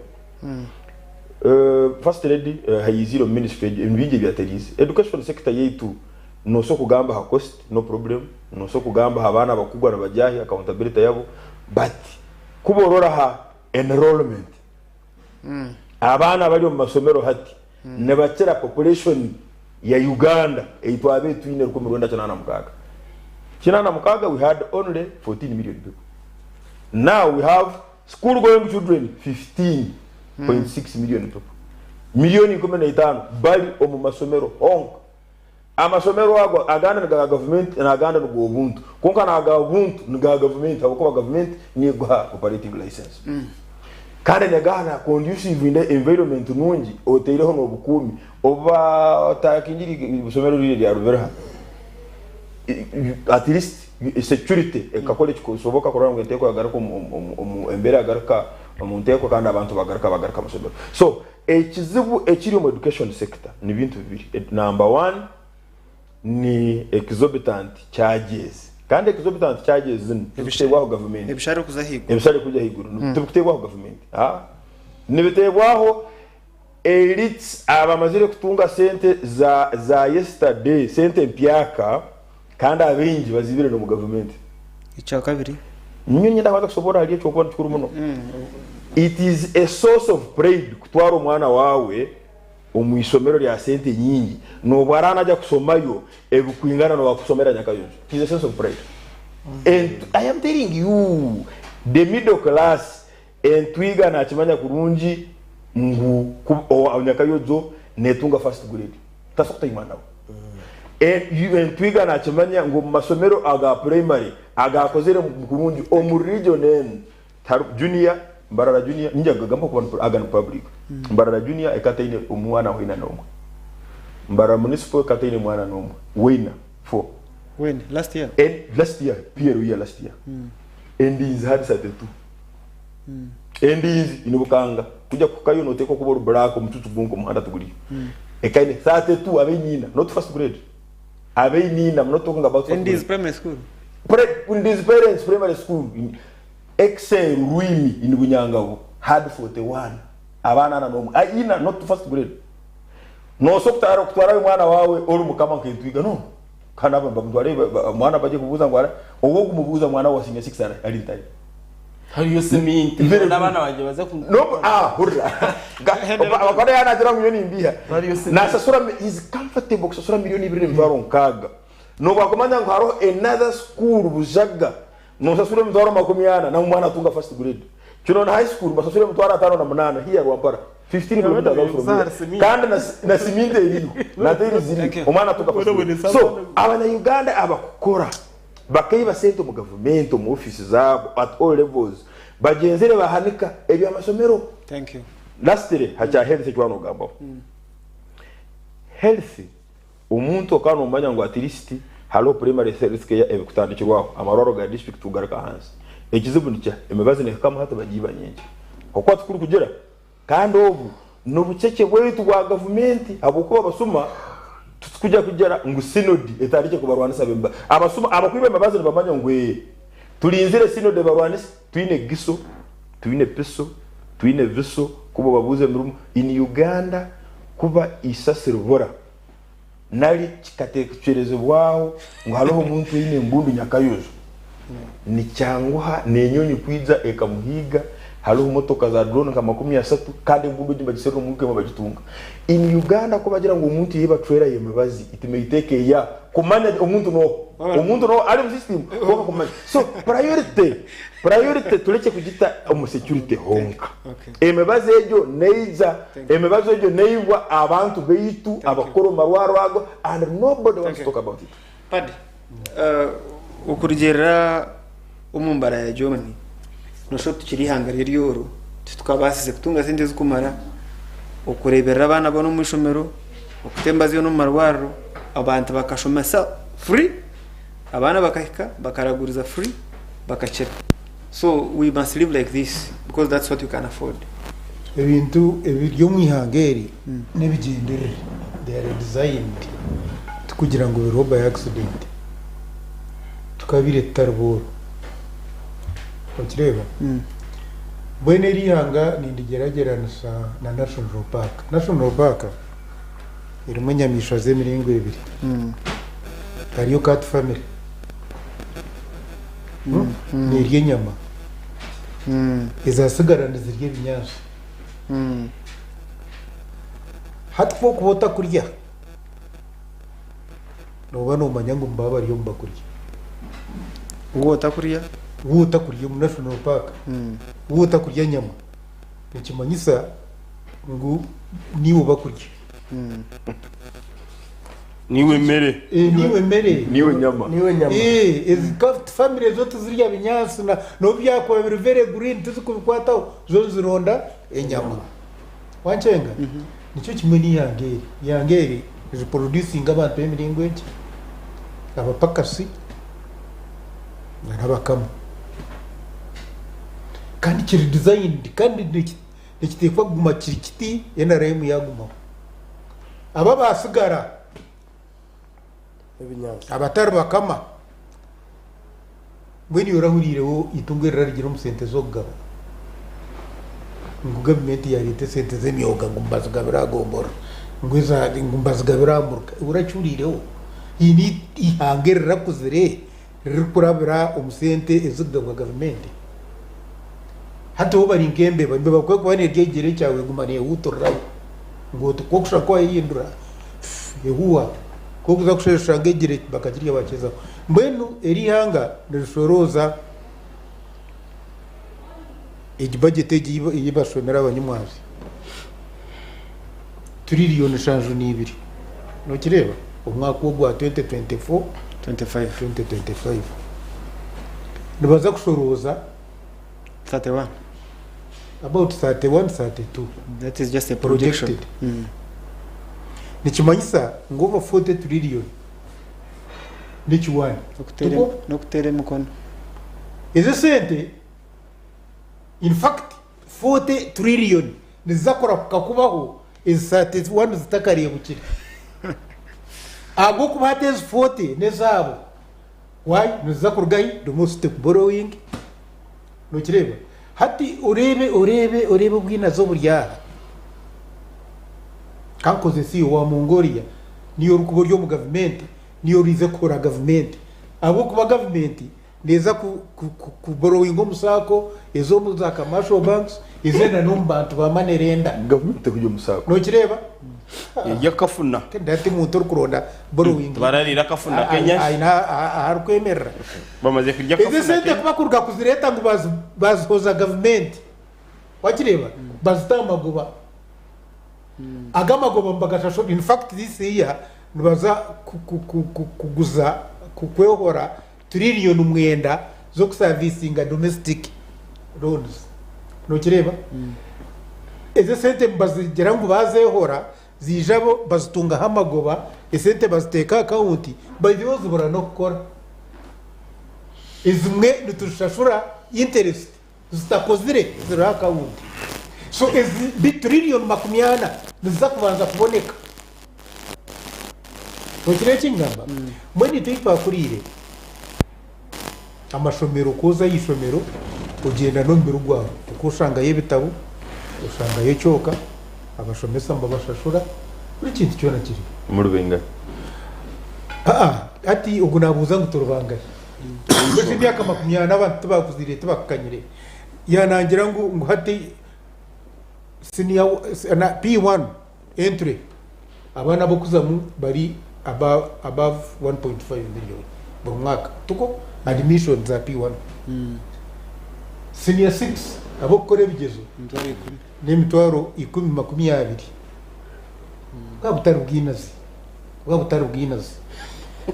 First Lady haizire omu ministry egyo ebintu bingi ebyateriize. Education sector yaitu nosobola kugamba aha cost no problem, nosobola kugamba aha baana abakugwa nibagya hi, accountability yabo but ku borora aha enrollment, abaana abari omu masomero hati nibakira population ya Uganda ei twabaire twine 1986. 86 we had only 14 million people. Now we have school going children 15.6 million people. Million 15 bari omu masomero honka. Amasomero ago agandi ni ga gavumenti n'agandi ni g'obuntu. Kwonka n'aga buntu ni ga gavumenti ahabw'okuba gavumenti niyo eguha operating license. Kandi negaha na conducive environment nungi oteireho n'obukuumi obu otakingire eisomero riri erya Rubiriha at least security ekakora ekikusoboka kurora ngu enteeko yagaruka omu embeera yagaruka omu nteeko kandi abantu bagaruka bagaruka omu masomero. So ekizibu ekiri omu education sector ni bintu bibiri, number one ni exorbitant charges kandi exorbitant charges zinu tizikuteebwaho gavumenti. Ebishare kuza ahaiguru. Ebishare kuza ahaiguru tibikuteebwaho gavumenti. Nibiteebwaho elites abamazire kutunga sente za za yesterday, sente empyaka kandi abaingi bazibire n'omu gavumenti. Ekyakabiri. Nyowe niinyenda kubanza kushoboorora ahari ekyo ahabw'okuba nikikuru muno. It is a source of pride kutwara omwana waawe omu ishomero rya sente nyingi n'obu araba naija kushomayo ebikwingana n'owakusomera Nyakayonjo. It is a sense of pride. And I am telling you, the middle class Entwiga nakimanya kurungi ngu ku owa Nyakayojo netunga first grade tasobola kutayo mwana we. Entwiga nakimanya ngu omu masomero aga primary agakozire kurungi omu region enu tihariho junior, Mbarara junior ningira gamba kuba aga ni public. Mbarara junior ekaba etaine omwana weena n'omwe. Mbarara municipal ekaba etaine mwana n'omwe weena four. When? Last year? Last year, PLE ya last year. Endinzi had 32. Endinzi ine obukanga kujya kuhikayo noteekwa kuba ori black omucucu gwonka omuhanda tiguriyo. Eka eine 32 abainiina not first grade abainiina I'm not talking about first Endinzi grade. primary school. Pre, Ndinzi parents primary school in Excel Rwimi in Bunyangabo had 41 abaana ana n'omwe aina not first grade. Nosobola kutwara kutwarayo omwana wawe ori mukama nk'entwiga no kandi aba bamutware omwana bagye kubuuza ngu ara owu okumubuuza mwana wa senior six ari ari ntahi. Hariyo siminti Very n'abaana good. bangye baze ku No, ah, hurira. Abakora yanagira ngu nyowe nimbiha. Hariyo siminti. Nasasura is comfortable kusasura milioni ibiri n'emitwaro nkaaga. N'obu akumanya ngu hariho another school Bujaga nosasura emitwaro 40 na omwana atunga first grade. Kino na high school basasura emitwaro 58 here Rwampara 15 kilometers out from here. Kandi na, na siminti eriyo na tairi ziriyo omwana atunga first grade. So abanya Uganda abakukora Bakaiba sente omu gavumenti omu ofiisi zaabo at all levels bagyenzire bahanika ebyamasomero. Thank you. Lastly ha kya health eki waaba nogambaho. Health omuntu okaba nomanya ngu at least hariho primary health care ebikutandikirwaho amarwariro ga district kugaruka ahansi. Ekizibu nikya emibazi nehikamu hati bagiiba nyenkya. Okuba tikurikugira kandi obu nobucece bwaitu bwa gavumenti ahabwokuba abasuma. Titukujya kugira ngu synod etandikye kubarwanisa ab'embabazi. Abasuma abakwiba embabazi nibamanya ngu ee turinzire synod ebarwanise. Twine giso, twine piso, twine viso kuba obabuuza emirimo. In Uganda kuba eisasi ribura nari kikatekyerezibwaho ngu hariho omuntu oine embundu nyakayojo, nikyanguha n'enyonyi kwija ekamuhiiga. Hariho motoka za drone nka 30 kandi embundu egi nibagiserura omu wiiki emwe bagitunga. In Uganda ku bagira ngu omuntu yaibacwera emibazi it may take a year kumanya omuntu n'oha. Omuntu n'oha ari omu system kwonka kumanya. So priority priority turekye kugita omu security honka. Emibazi egyo neija, emibazi egyo neibwa abantu baitu abakukora omu marwariro ago and nobody wants to talk about it. Paddy, Okurugiirira omu mbara ya Germany, noshusha oti tukiri eihanga ry'eryoro, titukabaasize kutunga sente zirikumara okureeberera abaana boona omu ishomero, okuta emibazi yoona omu marwariro, abantu bakashomesa free, abaana bakahika bakaraguriza free bakakira. So we must live like this because that's what we can afford. Ebintu ebiri omu ihanga eri n'ebigyenderere, they are designed, tikugira ngu biriho by accident. Tukabaire tutari booro. Okireeba? Mbwenu eri ihanga nindigyeragyeranisa na National Park. National Park erimu enyamaishwa z'emiringo ebiri. Hariyo cat family. Nerya enyama. Ezasigara nizirya ebinyaatsi. Hati ku orikuba otakurya, nooba noomanya ngu nibaba bari omu bakurya. Waaba otakurya? Waaba otakurya omu National Park, waaba otakurya nyama, nikimanyisa ngu niiwe bakurya. Niiwe mere. Niiwe mere. Niiwe nyama. Niiwe nyama. Ezi family zo tizirya binyaatsi na n'obu byakuba biri very green tizikubikwataho zo nizironda enyama. Wankyenga? Nikyo kimwe n'eihanga eri. Eihanga eri niriproducinga abantu b'emiringo egi, abapakasi n'abakama. Kandi kiri designed kandi nikiteekwa kuguma kiri kiti NRM yaagumaho. Abo abaatsigara abatari bakama, mbwenu iwe orahuriireho eitungo erirarugire omu sente z'okugaba ngu gavumenti yaareeta esente z'emyoga ngu nibazigabira aha gomborora ngu eza ngu nibazigabira aha muruka? Iwe orakihuriireho? Haine eihanga erirakuzire ririkurabira omu sente ezirikugabwa gavumenti? Hati bo bari nk'embeba, embeba ku erikuba nerya ekigyere kyawe eguma neehuuturiraho ngu oti ku orikushusha nka waayehindura ehuuha, ku orikuza kusheesha oshanga ekigyere bakakirya baakyezaho. Mbwenu eri eihanga nirishorooza egi bajeti egi ei bashomire abanyamwabyo, tiririyoni 72. Nokireeba? Omwaka ogwa 2024, 2025 nibaza kushorooza 31. About 31, 32. That is just a projection. Projected. Nikimanyisa ngu over 40 trillion n'ekiwaani. Tikwo? N'okuteera emikono. Ezo esente in fact 40 trillion niziza kurahuka kubaho ezi 31 zitakareebukire. Ahabw'okuba hati ezi 40 n'ezaabo. Why? Niziza kuruga hi? Domestic borrowing. Nokireeba? Hati oreebe oreebe oreebe obwinazi oburi aha. Ka nkozese iwe wa Mongolia, niiwe orikuba ori omu gavumenti, niiwe oriize kuhora gavumenti. Ahabw'okuba gavumenti neeza ku ku ku kuborrowinga omu saako, eze omu za commercial banks, eze na n'omu bantu ba money lender. Gavumenti terikugya omu saako. Nokireeba? Erya akafuna. Kandi hati omuntu orikuronda borrowing Barariira akafuna k'enyashi. aine ahu arikwemerera. Bamaze kurya Ezi akafuna esente k'enyashi. kuba kuruga kuzireeta ngu bazihoza gavumenti, wakireeba? Bazita aha magoba. Ago amagoba nibagashashura, in fact this year nibaza kuguza, kwehora tiririyoni mwenda z'okusavisinga domestic loans. Nokireeba? Ezo esente nibazigira ngu baazehora, ziija bo bazitungaho amagoba, esente baziteeka aha akawunti, by the way zibura n'okukora. Ezimwe nituzishashura interest zitakozire ziri aha akawunti. So ezi tiririyoni 40 niziza kubanza kuboneka. Nokira eki ngamba? Mbwenu itwe ei twakuriire, amashomero ku oza aha ishomero ogyenda n'omubiri gwawe, nikwo oshangayo ebitabo, oshangayo ekyoka, abashomesa nibabashashura, buri kintu kyona kiriyo. Muri baingahi? Aa, hati ogu naabuuza ngu turi bangahi? Mbwenu emyaka 40 abantu tibaakuzire tibakukanyire? Yaanangira ngu ngu hati senior na P1 entry abaana ab'okuzamu bari aba above 1.5 million buri mwaka tikwo? Admission za P1. Senior 6 ab'okukora ebigyezo n'emitwaro ikumi 20. Bwaba butari bwinazi, bwaba butari bwinazi.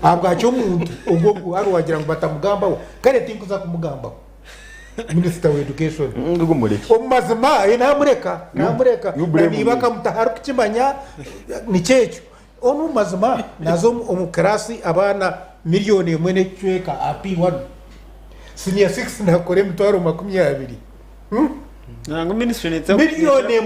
Ahabwaki omuntu ogwo ogu hari wagira ngu batamugambaho, kare tinkuza kumugambaho. Minisita wa education. Ngu mureke. Omu mazima, eh, namureka, namureka. You blame Na niiba me. akamutaho arikukimanya, nikyo ekyo. Onu omu mazima, naza omu kirasi abaana 1.1 million aha P1. Senior 6 nakora emitwaro 20. Nangwa ministry neetsa 1.3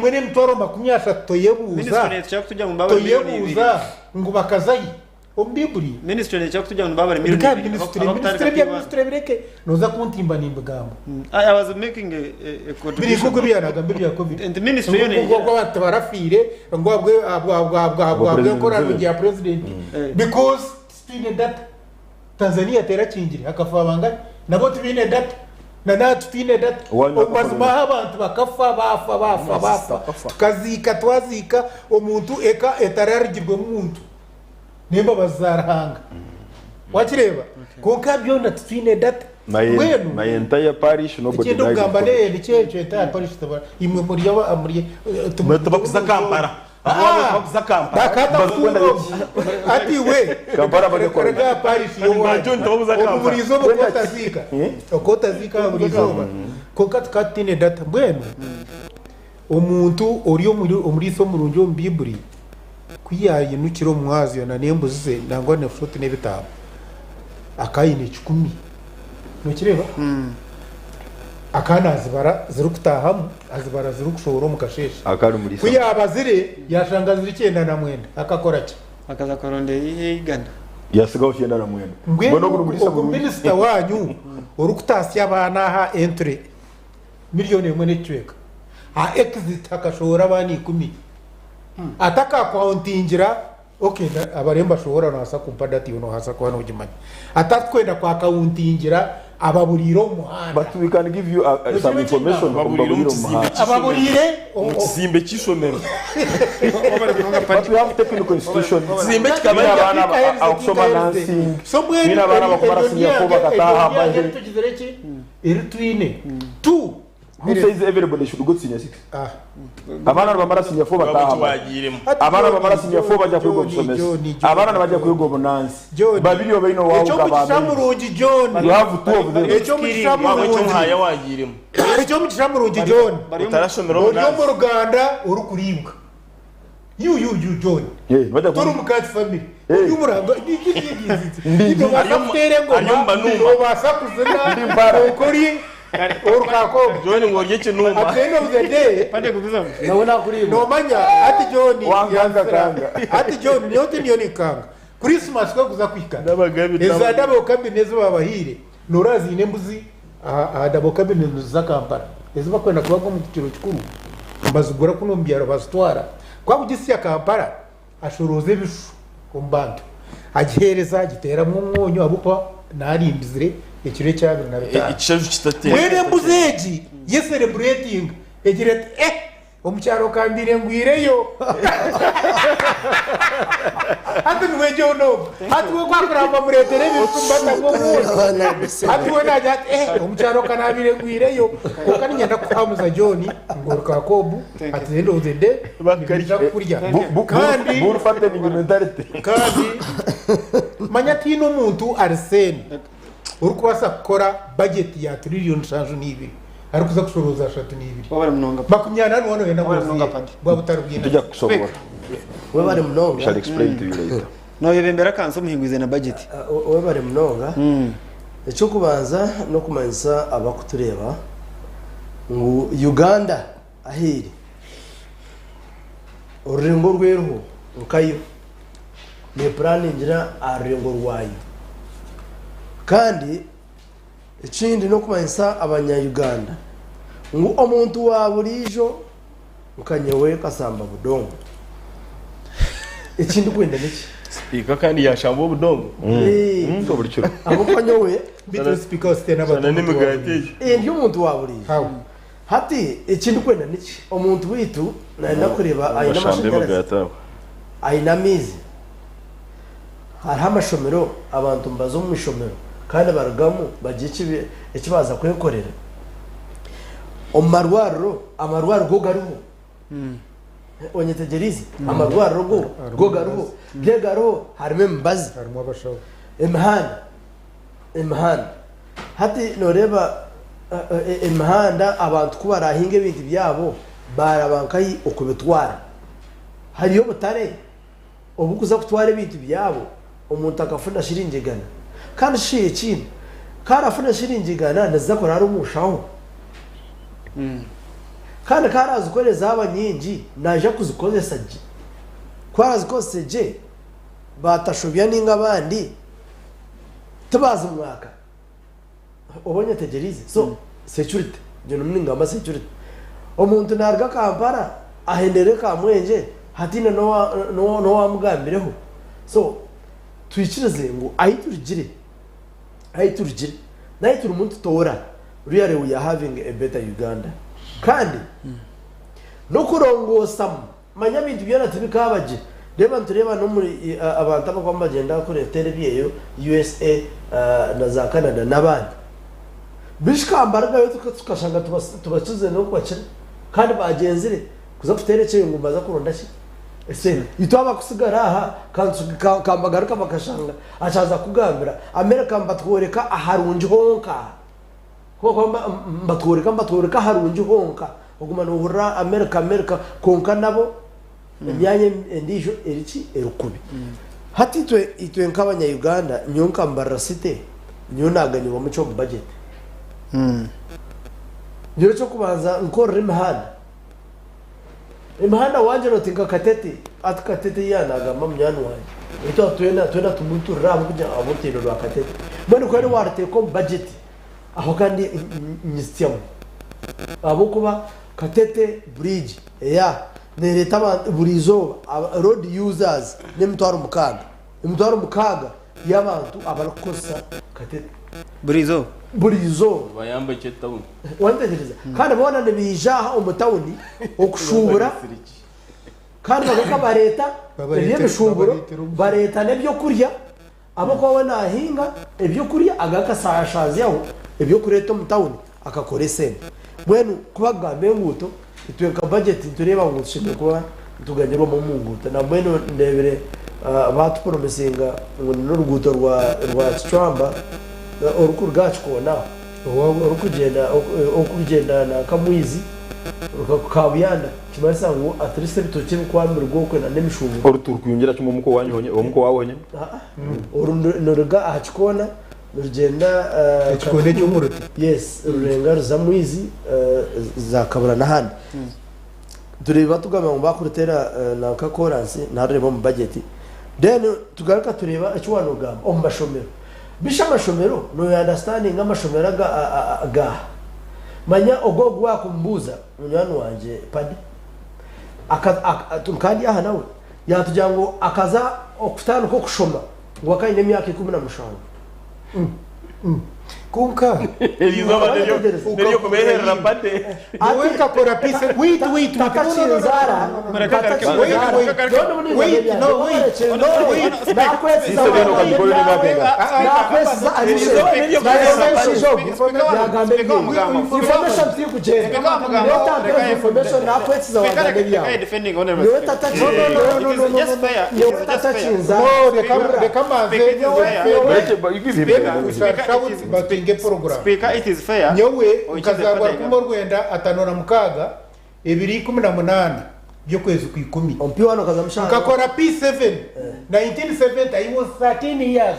million toyebuuza Ministry neetsa kutugira ngu babare 2 million. Toyebuuza ngu bakazahi omu Baiburi. Ministry neetsa kutugira ngu babare 2 million. Bika ministry, ministry ebya ministry bireke noza kuntimba nimbigamba. I was making a contribution. Biri nk'oku ebyanagamba ebya covid. Nti ministry yo Ngu neegira. abantu barafiire ngu ahabw'enkora nungi ya president because titwine data. Tanzania terakingire hakafa bangahi? Nabo tibaine data. Na naitwe titwine data. Owanyu Omu mazima hakafa aho abantu bakafa baafa baafa baafa tukaziika twaziika omuntu eka etararugirwemu muntu n'embabazi za Ruhanga. Wakireeba? Kwonka byona titwine data. My, Mbwenu my entire parish, nobody ekyenda died okugamba of COVID. nikyo ekyo entire parish tebara imwe muri aba muri Tubakuza Kampala. Bakuza Kampala. Bakata kutuura ati we Kampala bagakora. rega parish Ba John tubabuza omu Kampala. buri izooba oku otaziika oku otaziika buri izooba kwonka tukaba tutaine data. Mbwenu omuntu ori omuriisa omurungi omu Baiburi ku yaayinukire omu mwazyo na n'embuzi ze nangwa n'ebishuti n'ebitaama akaba aine 100 nokireeba akaba naazibara zirikutaahamu azibara zirikushohora omu kasheeshe. Akari muri Ku yaabazire yaashanga ziri 99 akakora ki? Akaza kuronda eigana. Yasigaho 99. Mbwenu Mbwenu ogu nimuriisa ogu murungi. minisita wanyu orikutaasya abaana aha entry 1.1 million aha exit hakashohora abaana 10 atakakwawuntingira okay abariyo nibashohora nobaasa kumpa data iwe nobaasa kuba nogimanya atarikwenda kwakawuntingira ababuriire omu muhanda. But we can give you some information Baburiire omu baburiire omu kizimbe muhanda. ky'eishomero. Ababuriire Omu kizimbe ky'eishomero. But we have technical institutions. Kizimbe kikaba Nyine abaana abakusoma nursing. So mbwenu Nyine abaana abakumara senior four bakataaha eryo amahe. tugizire ki eri twine tu Who says everybody should go to senior six? Ah. Abaana nibamara senior four bataaha Waba amahe. kibagiiremu. Abaana John, bamara senior four bajya kwiga John, obushomesa. John, John, Abaana nibajya kwiga obunansi. John. Babiri obaine owaawe Ekyomugisha ukabamenya. murungi John. You have two of them. Ekyomugisha Waba murungi. ekyomuhaya wagiiremu. Ekyomugisha murungi John. Utarashomera Ori omu obunansi. ruganda orikuriibwa. You you you John. Yeah, bajya Tori ku- omu Cat family. Eh. Ori omu ruganda. Nobaasa kuteera Ari omu engoma. Banuma. Nobaasa kuzina. Ndi mbara. Okori orukakobo. John ngo orye ekinuma. At the end of the day, Pande kubiza. Nawe nakuribwa. nomanya ati John Wanganga yansira. kanga. Ati John niyo niyo nikanga. Christmas kwakuza kuhika. N'abagabi Eza double cabin ezo babahire. Noraziine embuzi aha aha double cabin za Kampala. Ezi bakwenda kubaga omu kiro kikuru. Bazigura kuno omu byaro bazitwara. Kwakugisya Kampala ashorooza ebishu omu bantu. Agiheereza agiteeramu omwonyo ahabw'okuba narimbizire ekiro ekya 25. Ekishaju kitatera. Mbwenu embuzi egi ye celebrating egira eti eh omukyaro kambire ngwireyo. Hati niwe John ogu. Hati we kwakuramba mureetere ebishu mbatamu omwonyo. Hati we nagira ati eh omukyaro kanabire ngwireyo. Kwonka niinyenda kuhamuza John ngu orukakobu at the end of the day nibiija kukurya. Kandi Bull fattening mentality. kandi manya tihaine omuntu ari sane orikubaasa kukora budget ya 72 trillion arikuza kushorooza 32. Wabare munonga. 24 noyenda Wabare munonga ngu padi. bwa butari bwina. Tujya kukusoborora. We bari munonga. Shall explain to you later. Noyebembera kanso omuhinguize na budget. We bari munonga. Ekyokubanza n'okumanyisa abakutureeba ngu Uganda aheeri orurengo rweriho nkayo Neepuraningira aha rurengo rwayo. Kandi ekindi n'okumanyisa abanya-Uganda ngu omuntu wa buriijo nka nyowe Kasamba Budongo, eki ndikwenda niki? Sipiika kandi yashamba obudongo. Ahabw'okuba nyowe Beitu sipiika wa state Shana n'emigaati egyo. Ndi omuntu wa buriijo. Hati eki ndikwenda niki? Omuntu waitu nayenda kureeba aine Bashamba amashanyarazi, emigaati abo. aine amaizi, hariho amashomero abantu nibaza omu ishomero kandi barugamu bagira eki baaza kwekorera. Omu marwariro, amarwariro go gariho. Onyetegyereize? Amarwariro go go gariho. Ge gariho harimu emibazi. Harimu abashaho. Emihanda, emihanda. Hati nooreeba emihanda abantu ku baraahinge ebintu byabo baaraba nkahi okubitwara. Hariyo obutare oburikuza kutwara ebintu byabo omuntu akafuna shiringi igana. Kandi shi ekindi, ku arafuna shiringi igana niziza kuraara omu nshaho? Kandi ku araazikore zaaba nyingi naija kuzikozesa gye. Ku araazikozese gye baatashobya nainga abandi tibaazimwaka. Oba onyetegyereize? So security, nyowe ndimu ningamba security. Omuntu naruga Kampala ahendere Kamwengye hataine n'owamugambireho. So twikirize ngu ahi turugire, ahi turugire n'ahi turimu nitutoora really we are having a better Uganda. Kandi n'okurongoosamu Manya ebintu byona tibikaaba gye. Reeba nitureeba n'omuri abantu abarikuba nibagyenda kureetera ebyeyo USA na za Canada n'abandi. Bishika mbarugayo tukashanga tubakize n'okubakira kandi baagyenzire kuza kuteera ekyeyo ngu nibaza kuronda ki? Esente. Itwe abarikusigara aha kambagaruka bakashanga akyaza kukugambira America nibatworeka aharungi honka. Kwonka nibatworeka nibatworeka aharungi honka. Oguma noohurira America America kwonka nabo emyanya endiijo eri ki? Eri kubi. Hati itwe itwe nk'abanya Uganda nyowe nka Mbarara City nyowe naaganyirwamu ki omu budget? Nyowe eky'okubanza nkorera emihanda. Emihanda wangira oti nka Katete, hati Katete yaaba naagamba munywani wangye, beitu hati twena twena tumuturire ahabw'okugira ngu ahabw'orutindo rwa Katete. Mbwenu ku ori waaruteeka omu budget, aho kandi nyitsyamu. Ahabw'okuba Katete bridge eya neereeta abantu buri izooba road users n'emitwaro mukaaga. Emitwaro mukaaga y'abantu abarikukozesa Katete. Buri izooba? Buri izooba. Nibayamba ki etawuni? Wanteegyereza? Kandi boona nibaija aha omu tawuni okushuubura kandi bagaruka bareeta eby'emishuuburo, bareeta n'ebyokurya. Ahabw'okuba we naahinga ebyokurya agaruka ashaashaazyaho eby'okureeta omu tawuni akakora esente. Mbwenu ku bakugamba enguuto, itwe nka bajeti nitureeba ngu tushemereire kuba nituganyirwamu omu nguuto. Na mbwenu ndeebire baatupromisinga ngu n'oruguuto rwa Kicwamba orurikuruga aha kikoona aho orikugyenda na Kamwizi ruka Kabuyanda nikimanyisa ngu at least ebitookye ebikwamirwe okwe n'emishuuburo. Oru turikuyongyera kimwe omuka owanyu honye omuka owaawe honyine. Oru niruruga aha kikoona nirugyenda Ekikoona eky'omuruti. Yes, rurenga ruza Mwizi za Kabura n'ahandi. Tureeba tugamba ngu bakuruteera nanka koransi narureeba omu budget. Then tugaruka tureeba eki waanogamba omu mashomero. Bisha amashomero noya understandinga amashomero aga gaaha? Manya ogwo ogu waakumbuuza munywani wangye Paddy aka ndi aha nawe yaatugira ngu akaza okutandika okushoma ngu akaba aine emyaka 17. Kwonka Erizooba neryokubeherera Paddy. Nyowe nkakora peace wait wait wait Tata no no no no Kinzaara, no Tata no wait Kinzaara, wait John wait Munigwa no wait no wait nakwesiza Sister Beno kabikore nibagenga. nakwesiza yagamba information tikugyenda niwe information nakwesiza wagamba ebyawe niwe tata niwe tata Kinzaara no reka reka mbanze Mureke you give him Speaker, we shall shout batinge program Speaker, it is fair. Nyowe Oikize nkazarwa Paddy. 1956 218 by'okwezi kwa ikumi. Ompi wano okaza mushanga. Nkakora P7 1970 I was 13 years.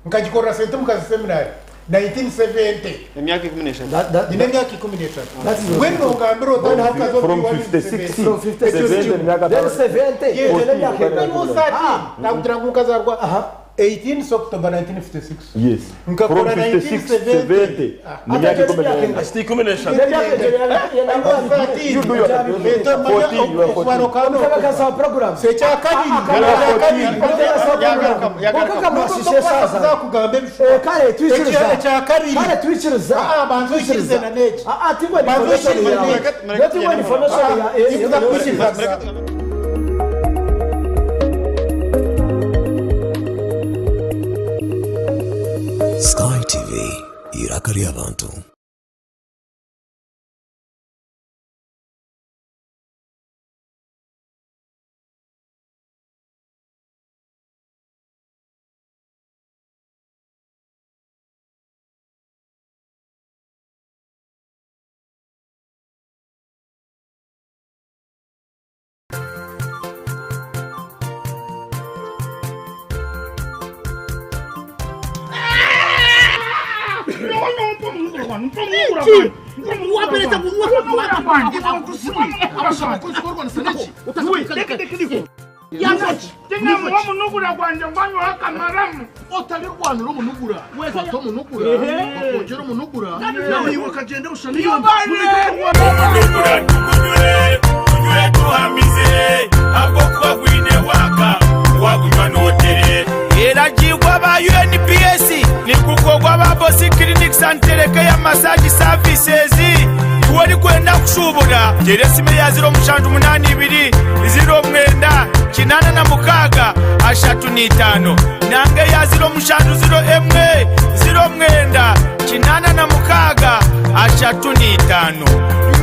Nkagikorera St. Mukazi Seminary. 1970. Emyaka 13. Nyine emyaka 13. Mbwenu nongambira ota From omukazi wa 56, From 56, 70 emyaka Then 70, Yes. ine emyaka 13. Nakugira ngu nkazarwa 18 October 1956. Yes. Nkakora From 56, 1970. 70. Ni myaka 14. Ashita 13. You do your calculation. 14, you are 14. program. Kugamba Kare twikiriza. Ekyakabiri. Kare twikiriza. Banza oikirize na n'eki. Tingwa Banza information oikirize yawe. n'eki. Tingwa information ya. Tinkuza kwikiriza. Sky TV, iraka ry'abantu. Omunugura gwanje ngwanywa akamaramu otalirwanira omunugura wefata omunugura bakwongera omunugura nawe iwe akagenda Tunywe tuhamize ahabwokuba gwine waka wagunywa notere eragirwa ba UNPS nigukorwa ba Bosi Clinics and Telecare Massage Services. Iwe orikwenda kushubura tera esimu ya 0782 09 86 35 nange ya 0701 09 86 35.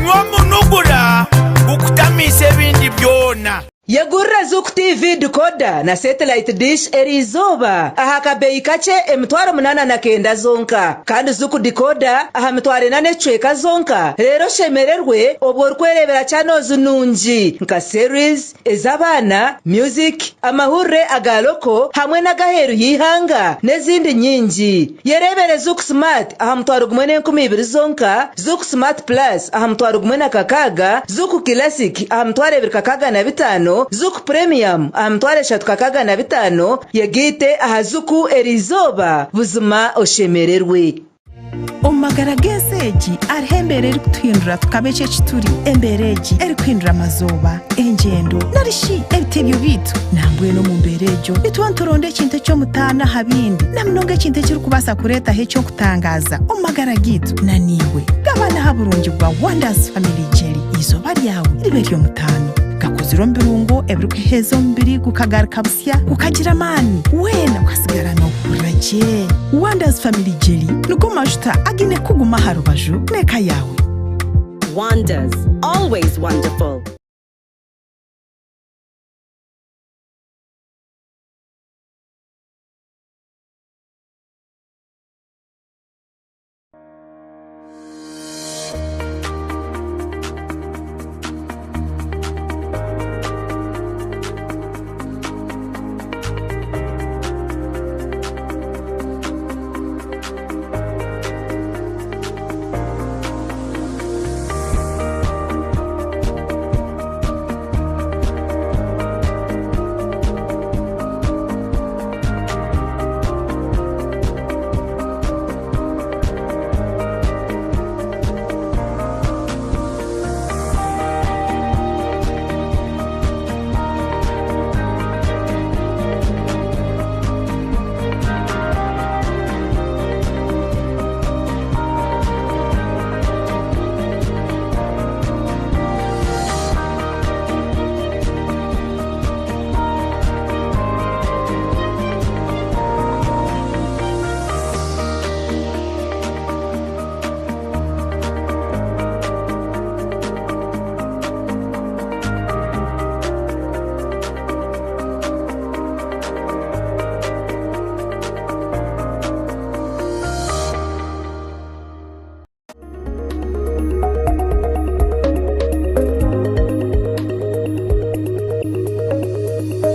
Nywa omunugura gukutamise ebindi byona. Yegurira Zuku TV decoder na satellite dish eriizooba aha kabeeyi kakye 809 zonka, kandi Zuku decoder aha 4,000 zonka. Reero oshemererwe obwo orikwerebera channels nungi nka series ez'abaana, music, amahurire aga loko hamwe n'agaheeru y'eihanga n'ezindi nyingi. Yerebere Zuku Smart aha 1,020 zonka, Zuku Smart Plus aha 1,060, Zuku Classic aha 2,605, Zuku Premium aha 3,605. Yegiite aha Zuku eriizooba buzima oshemererwe. Omu magara g'ensi egi hariho embeera erikutuhindura tukaba eki ekituri, embeera egi erikuhindura amazooba, engyendo narishi ebitebyo biitu. Nambwenu omu mbeera egyo nituba nituronda ekintu eky'omutaano aha bindi, na munonga ekintu ekirikubaasa kureetaho eky'okutangaaza omu magara gaitu. Na niiwe gabana aha burungi bwa Wonders Family Jelly, eizooba ryawe ribe ery'omutaano. Gakozire omu birungo ebirikuheeza omubiri gukagaruka busya, gukagira amaani, weena ukasigara noohurira gye. Wonders Family Jelly nigo majuta agiine kuguma aha rubaju n'eka yaawe. Wonders, always wonderful.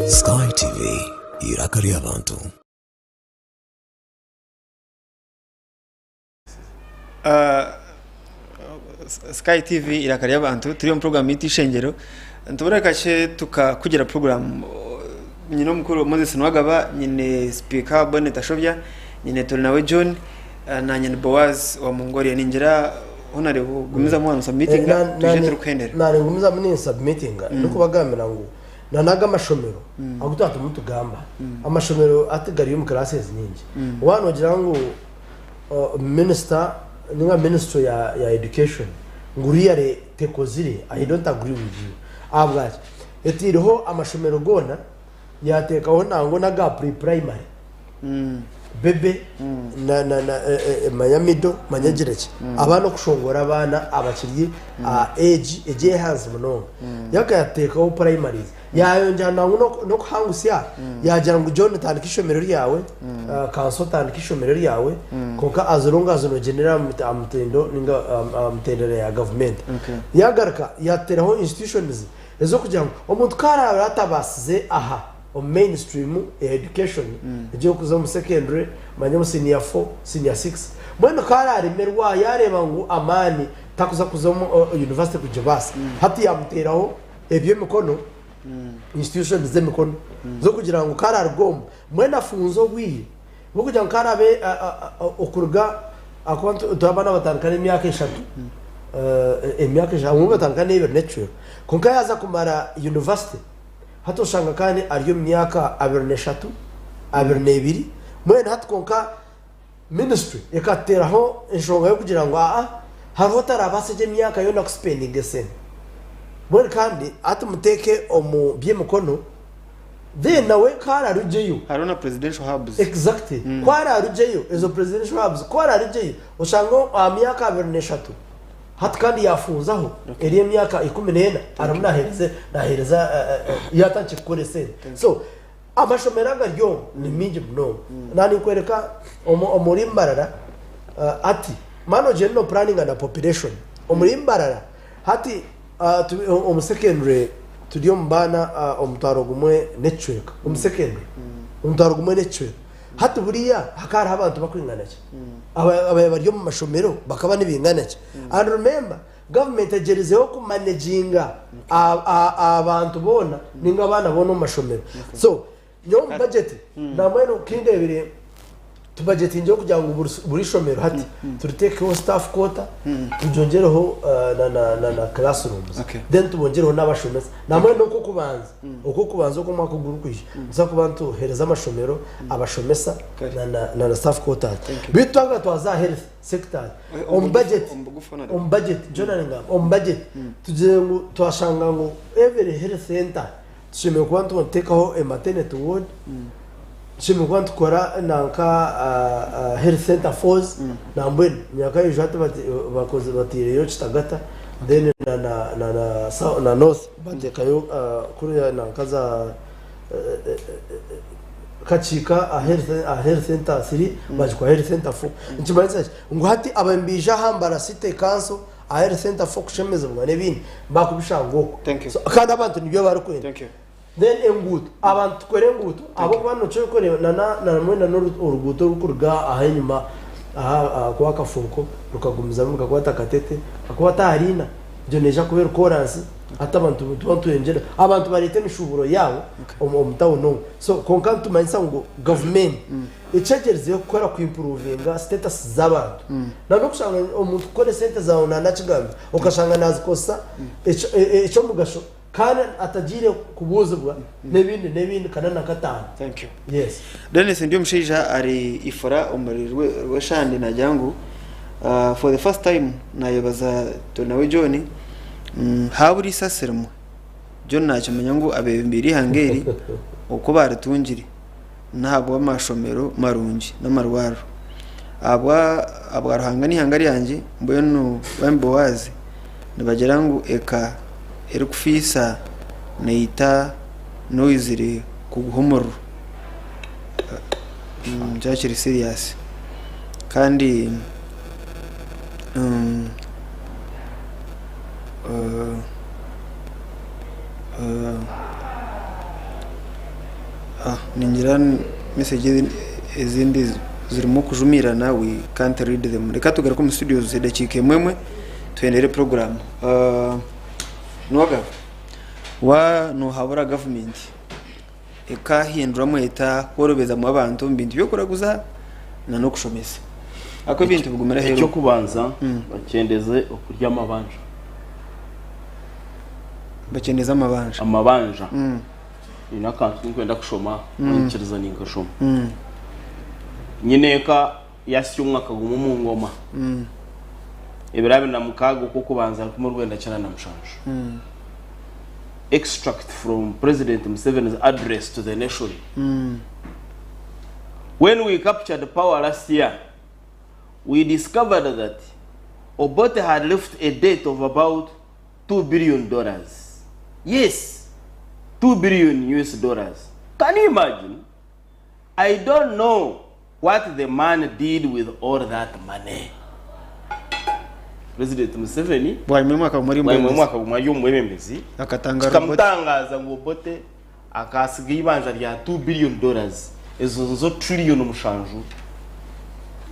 Sky TV, iraka ry'abantu. Sky TV Iraka ry'abantu turi omu program yaitu Ishengyero. Nitubura kakye tukakugira program nyine omukuru Moses Nuwagaba, nyine speaker Bonnet Ashobya, nyine Turinawe John nanye ni Boaz wa Mongolia. Ningira Honarebo gumizamu wanu submittinga twije turikuhendera. Nanye ngumizamu ni submittinga ndikubagambira ngu na naga amashomero agu twaba turimu tugamba amashomero hati gari omu classes nyingi. Waaba nogira ngu Minister ninga ministry ya ya education ngu really tekozire I don't agree with you ahabwaki eteireho amashomero goona yateekaho nangwa n'aga pre primary bebe na na na manya middle manya gireki abaana okushongora abaana abakiri aha age egi ehansi munonga yakayateekaho primaries Yaayongyera nangwa n'okuhangusya, yaagira ngu John tandika eishomero ryawe, Kanso tandika eishomero ryawe, kwonka as long as noogyendera aha mutindo ninga aha mitendera ya gavumenti. Yaagaruka yaatuteeraho institutions ez'okugira ngu omuntu ku araabe atabaasize aha omu mainstream ya education egyo ey'okuza omu secondary manya omu senior four, senior six, mbwenu ku araaremerwa yaareeba ngu amaani takuza kuza omu university kugibaasa, hati yaamuteeraho eby'emikono, institutions z'emikono z'okugira ngu kararuga omu mbwenu afunze obwire bw'okugira ngu karabe okuruga ahakuba abaana batandika n'emyaka eshatu emyaka eshatu abamwe batandika n'ebiri n'ekicweka kwonka yaaza kumara university hati oshanga kandi ari omu myaka 23, 22 mbwenu hati kwonka Ministry ekatuteraho enshonga y'okugira ngu aa hariho otarabaasa egyo emyaka yoona kusipendinga esente mbwenu kandi hati muteeke omu by'emikono then nawe ku ararugyeyo Hariho na presidential hubs. Exactly ku ararugyeyo ezo presidential hubs ku ararugyeyo oshange aha myaka 23 hati kandi yafunzaho eri emyaka 14 arimu nahereza nahereza yatandikire kukora esente so Amashomero agari omu ni mingi munonga. Na ninkwereka omuri Mbarara hati mani ogyende no puraninga na population. Omuri Mbarara hati omu secondary turi omu baana 1000 n'ekicweka omu secondary, 1000 n'ekicweka. Hati buriya hakaba hariho abantu bakwingana ki? Ababaire bari omu mashomero bakaba nibingana ki? And remember Gavumenti egyerizeho kumaneginga abantu boona ninga abaana boona omu mashomero. So nyowe omu budget nambwenu kindebire tubajetingireho kugira ngu buri ishomero hati turitekeho staff quota tugyongyereho na classrooms then tubongyereho n'abashomesa. Nambwenu n'okw'okubanza okw'okubanza okw'omwaka ogurikwija nituza kuba nituhereza amashomero abashomesa na staff quotas. Beitu twagaruka twaza aha health sectors omu budget omu budget nikyo nari ngamba omu budget tugire ngu twashanga ngu every health center tushemereire kuba nituteekaho a maternity ward tushemereire kuba nitukora nanka health center fours nambwenu nyakaijo hati bakoze bataireyo kitagata then na na na north bateekayo kuriya nanka za Kakiika aha health center 3 bagikora health center 4 nikimanyisa ki ngu hati ababaire nibaija aha Mbara city council aha health center 4 kushemezibwa n'ebindi bakubishanga okwo So, kandi abantu nibyo barikwenda then enguuto abantu tukore enguuto ahabw'okuba nokira kureeba na namwe na n'oruguuto orurikuruga aha enyima aha aha kwa Kafuuko rukagumizamu rukakwata Katete rukakwata aha Riina egyo neija kuba eri koransi Hati abantu nituba nitweyongyera abantu bareeta emishuuburo yaabo omu tawuni omu so kwonka nitumanyisa ngu gavumenti eki egyerizeho kukora ku impuruvinga sitetasi z'abantu nanokushanga omuntu kukora esente zaawe nanakigambire okashanga nazikozesa ekyomugasho kandi atagiire kubuuzibwa n'ebindi n'ebindi kana na kataano. Thank you. Yes. Dennis ndi omushaija ari ifura omuri Rweshande nagira ngu for the first time nayebaza Turinawe John Habura eisasi rimwe, John nakimanya ngu abebembeire eihanga eri oku baritungire n'ahabw'amashomero marungi n'amarwariro. Ahabwa Ruhanga n'eihanga ryangye mbwenu Bambi Boaz nibagira ngu eka erikufiisa neita n'oizire kuguha omuriro. Kyaba kiri serious kandi. Ningira message ezindi. zirimu okujumiirana we can't read them. Reka tugaruke omu studios edakiika emwe emwe tuhendere program. Nuwagaba, wa nohabura gavumenti ekahinduramu eta kworobezamu abantu omu bintu by'okuraguza na n'okushomesa ahakuba ebintu bigumire aheeru. Eky'okubanza bakyendeze okurya amabanja. Bakyendeze amabanja. Amabanja. Nyine akantu kunkwenda kushoma wanyikiriza ninkashoma. Nyineeka yasya omwaka gumwe omu ngoma. Ebiro 26 Okw'okubanza 1997. Extract from President Museveni's address to the nation. When we captured power last year, we discovered that Obote had left a debt of about $2 billion. Yes, $2 billion US. Can you imagine? I don't know what the man did with all that money. President Museveni bwanyima y'omwaka gumwe ari bwanyima omwebembezi. Y'omwaka gumwe ari omwebembezi akatanga robot kikamutangaza ngu Obote akasiga ibanja rya $2 billion, ezo nizo trillion 7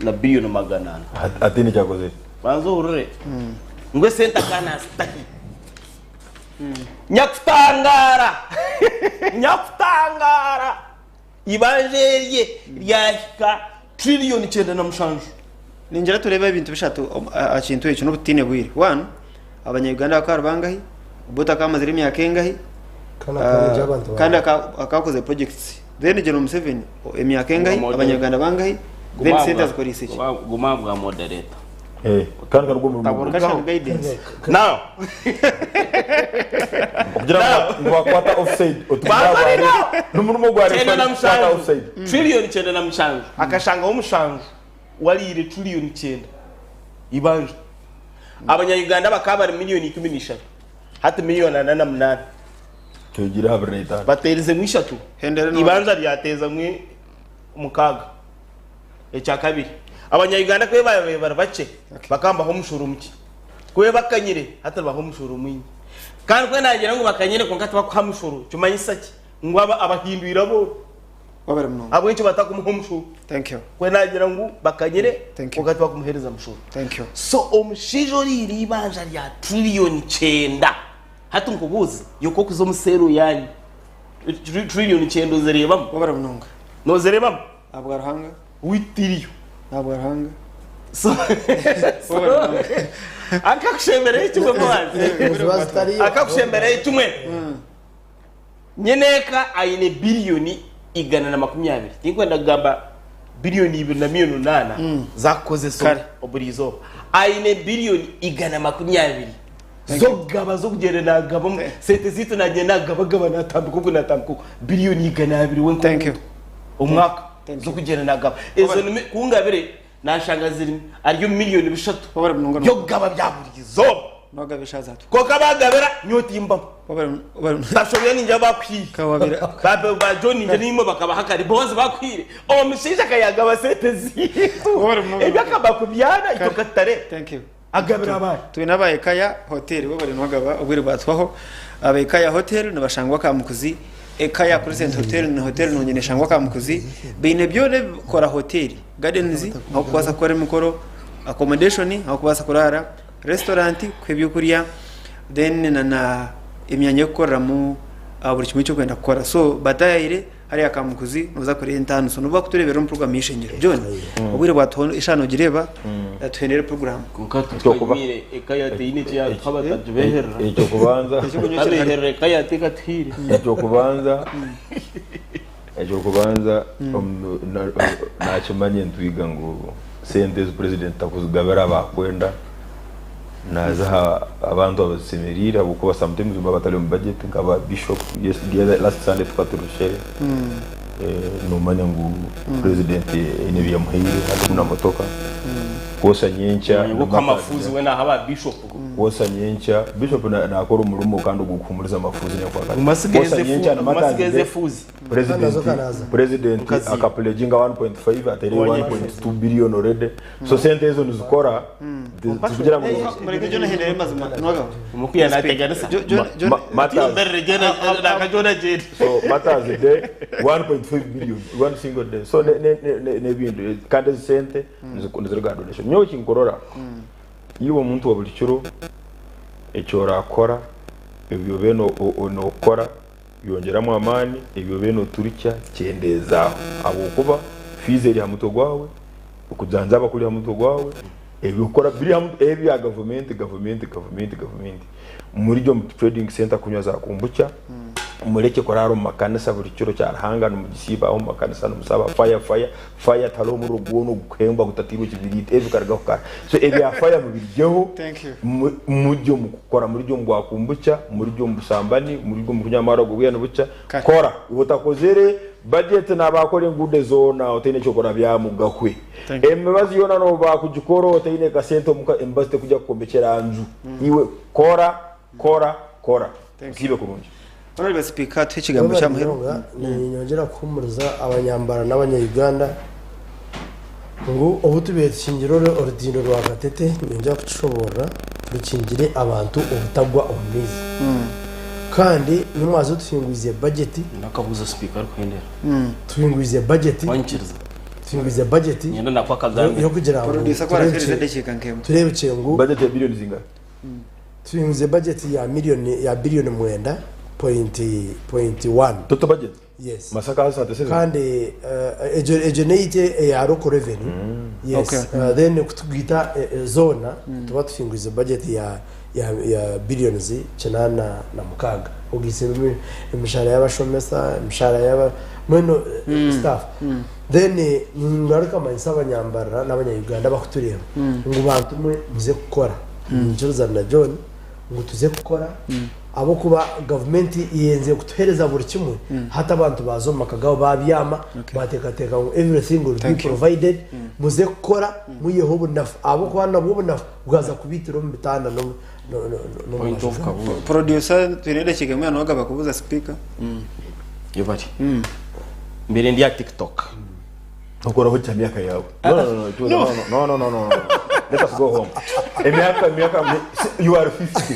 na billion 400. Ate nikyakozere. Banza ohurire ngu esente akanazitahi. Nyakutangara, nyakutangara, ibanja erye ryahika trillion 97. Ningira turebe ebintu bishatu aha kintu ekyo n'obutiine bwire. One, abanya-Uganda bakaba bari bangahi? Obote akaba amazire emyaka engahi? Kandi akabanja abantu Kandi akakoze projects. Then General Museveni emyaka engahi? Abanya-Uganda bangahi? Then sente azikoreise ki? Guma bwa moderator. Kandi karugwo omurimo. Taburugaho. Guidance. Now Kugira ngu bakwata offside. Bakorera. N'omurimo gwa Kyenda na referee kukwata mushanju. offside. Trillion 97, akashangaho 7 wariire trillion 9 ibanja. Abanyayuganda bakaba bari miliyoni 13, hati miliyoni 48. Tugira 25. Baterizemu 3. Hendera ibanja ryateza mwe 6. Ekya kabiri, abanyayuganda kwe babaye bari bakye, bakambaho omushoro muke. Kwe bakanyire, hati baho omushoro mwingi. Kandi kwe nagira ngu bakanyire konka tibakuha mushoro, kimanyisa ki? Ngu aba abahindwire abo wabari munonga. Abwenkyo batakumuha omushoro. Thank you. Kwe nagira ngu bakanyire Thank you. konka tibakumuhereza mushoro. Thank you. So omushaija oriire ibanja rya trillion 9, hati nkubuuze, yoka okuza omuseero yanyu, trillion 9 ozireebamu? Wabari munonga. Nozireebamu? Ahabwa Ruhanga. Witiriyo. Ahabwa Ruhanga. So akakushemereho kimwe mwanzi, akakushemereho kimwe. Nyeneka aine biliyoni 120, tinkwenda kugamba biliyoni 2 na miliyoni 8 zakukozesa buri izooba. Aine biliyoni 120 zokugaba, zokugenda nagaba sente zitu, nagenda nagabagaba, natambika oku, natambika oku, biliyoni 200 wenka omwaka zokugenda nagaba. Ezo kungabire nashanga ziri ariyo miliyoni 3 byokugaba bya buri izooba. Nogabisha zatu. Konka bagabira nyotimbamu tashobya ninja bakwire ba John ninja nimwe bakabaha kare bose bakwire. Omushaija akayagaba sente zitu ebyo akaba kubyana itoka tutare. Thank you. Agabira abaana. Twine aba Ekaya Hotel bo bari nogaba obwire bwatwaho. Aba Ekaya Hotel nibashangwa Kamukuzi. Ekaya Crescent Hotel ni hotel nungi neshangwa Kamukuzi. Baine byona ebikora hotel: gardens ahu kubaasa kukora emikoro, accommodation ahu kubaasa kuraara, restaurant kuha ebyokurya, then na emyanya y'okukoreramu buri kimwe ekyokwenda kukora. So batayayire hariya Kamukuzi noza kureeba entaaniso nobu bakutureebera omu program y'eishengero. John, obwire bwatuha eshaaha nogireeba, tuhendere program. Konka tutwimire Ekaya teine eki yatuha batagibeherera. Ekyokubanza Babeherera Ekaya tekatuhiire. Ekyokubanza nakimanya entwiga ngu sente ezi president takuzigabira abakwenda, naziha abantu abazisemerire, ahabwokuba sometimes baba batari omu budget nkaba bishop. Yes, the other last Sunday tukaba turi Rushere. Nomanya ngu president eine ebyamuhaire harimu na motoka kwosa nyenkya. Kuko amafuzi we naha ba bishop. Kwosa nyenkya bishop nakora omurimo kandi ogukuhumuriza amafuzi nyakwakati. Umasigeze Kwosa nyenkya na umasigeze Mataz Day, fuzi. president president akapledginga 1.5, atere 1.2 billion already. So sente ezo nizikora kugira ngo Mureke John ahendere mazima nogaba. Omukuya nateganisa. Matters. Jona. So Matters Day 1.5 1.5 billion one single day. So ne ne ne n'ebintu kandi ezi sente niziruga aha donation. Nyowe ekinkurora iwe omuntu wa buri kiro eki orakora ebi obiire nokora yongyeramu amaani, ebi obiire noturukya kyendeezaaho ahabw'okuba fees eri aha mutwe gwawe, okujanjaba kuri aha mutwe gwawe, ebi okukora biri aha mutwe, ebya gavumenti, gavumenti, gavumenti, gavumenti. Murye omu trading center kunywa za kombucha, murekye kuraara omu makanisa buri kiro kya Ruhanga nimugisiiba aho omu makanisa nimusaba fire, fire, fire tihariho omuriro gwona ogukuhembwa gutatiirwe kibiriiti, ebyo bikarugaho kara. So ebya fire mubirugyeho, murye omu kukora, murye omu bwa kombucha, murye omu bushambani, murye omu kunywa amaarwa g'obwire nibukya, kora. Iwe otakozire budget nabakora enguudo zoona otaine ekyokurabyamu gahwe. Emibazi yoona nobu bakugikora otaine kasente omuka emibazi tekujya kukwombekyera nju. Iwe kora, kora, kora. Osiibe kurungi. Honourable Sipiika tuhe ekigambo Webale kya muheru. munonga. Ninyongyera kuhumuriza abanyambara n'abanya-Uganda ngu obu tubaire tukingire orutindo rwa Katete, ninyongyera kukishoboorora, turukingire abantu obutagwa omu maizi. Kandi n'omwazyo tuhingwize bajeti. Nakabuuza sipiika arikuhendera. Tuhingwize bajeti. Wanyikiriza? Tuhingwize bajeti Nyenda nako akagambe. y'okugira ngu Producer ku arakuheereza edakiika nk'emwe. tureebekye ngu Budget ya billion zingahi? Tuhingwize bajeti ya miliyoni ya biliyoni mwenda pointi pointi wani. Total budget? Yes. Masaka has 37. Kandi egyo egyo n'eyaitu eya local revenue. Yes. Okay. Then kutugaita zoona tuba tuhingwize bajeti ya ya ya billions 86 ogaitse emishahara y'abashomesa, emishahara y'aba mbwenu staff. Then ningaruka manyisa abanyambarara n'abanya-Uganda abakutureeba ngu bantu mwe muze kukora. Niinyikiriza na John ngu tuze kukora ahabw'okuba gavumenti yenzire kutuheereza buri kimwe hati abantu baaza omu maka gaabo baabyama baateekateeka ngu everything will be provided muze kukora mwiheho obunafu ahabw'okuba nabwo obunafu bwaza kubaitira omu bitanda n'omu maju gaabo. Producer twine edakiika emwe noogaba kubuuza sipiika. Yebare. Mbaire ndi aha TikTok. Okoraho kya myaka yawe. No, no, no, no, no, no, no, no, no. Let us go home. Emyaka, emyaka, you are 50.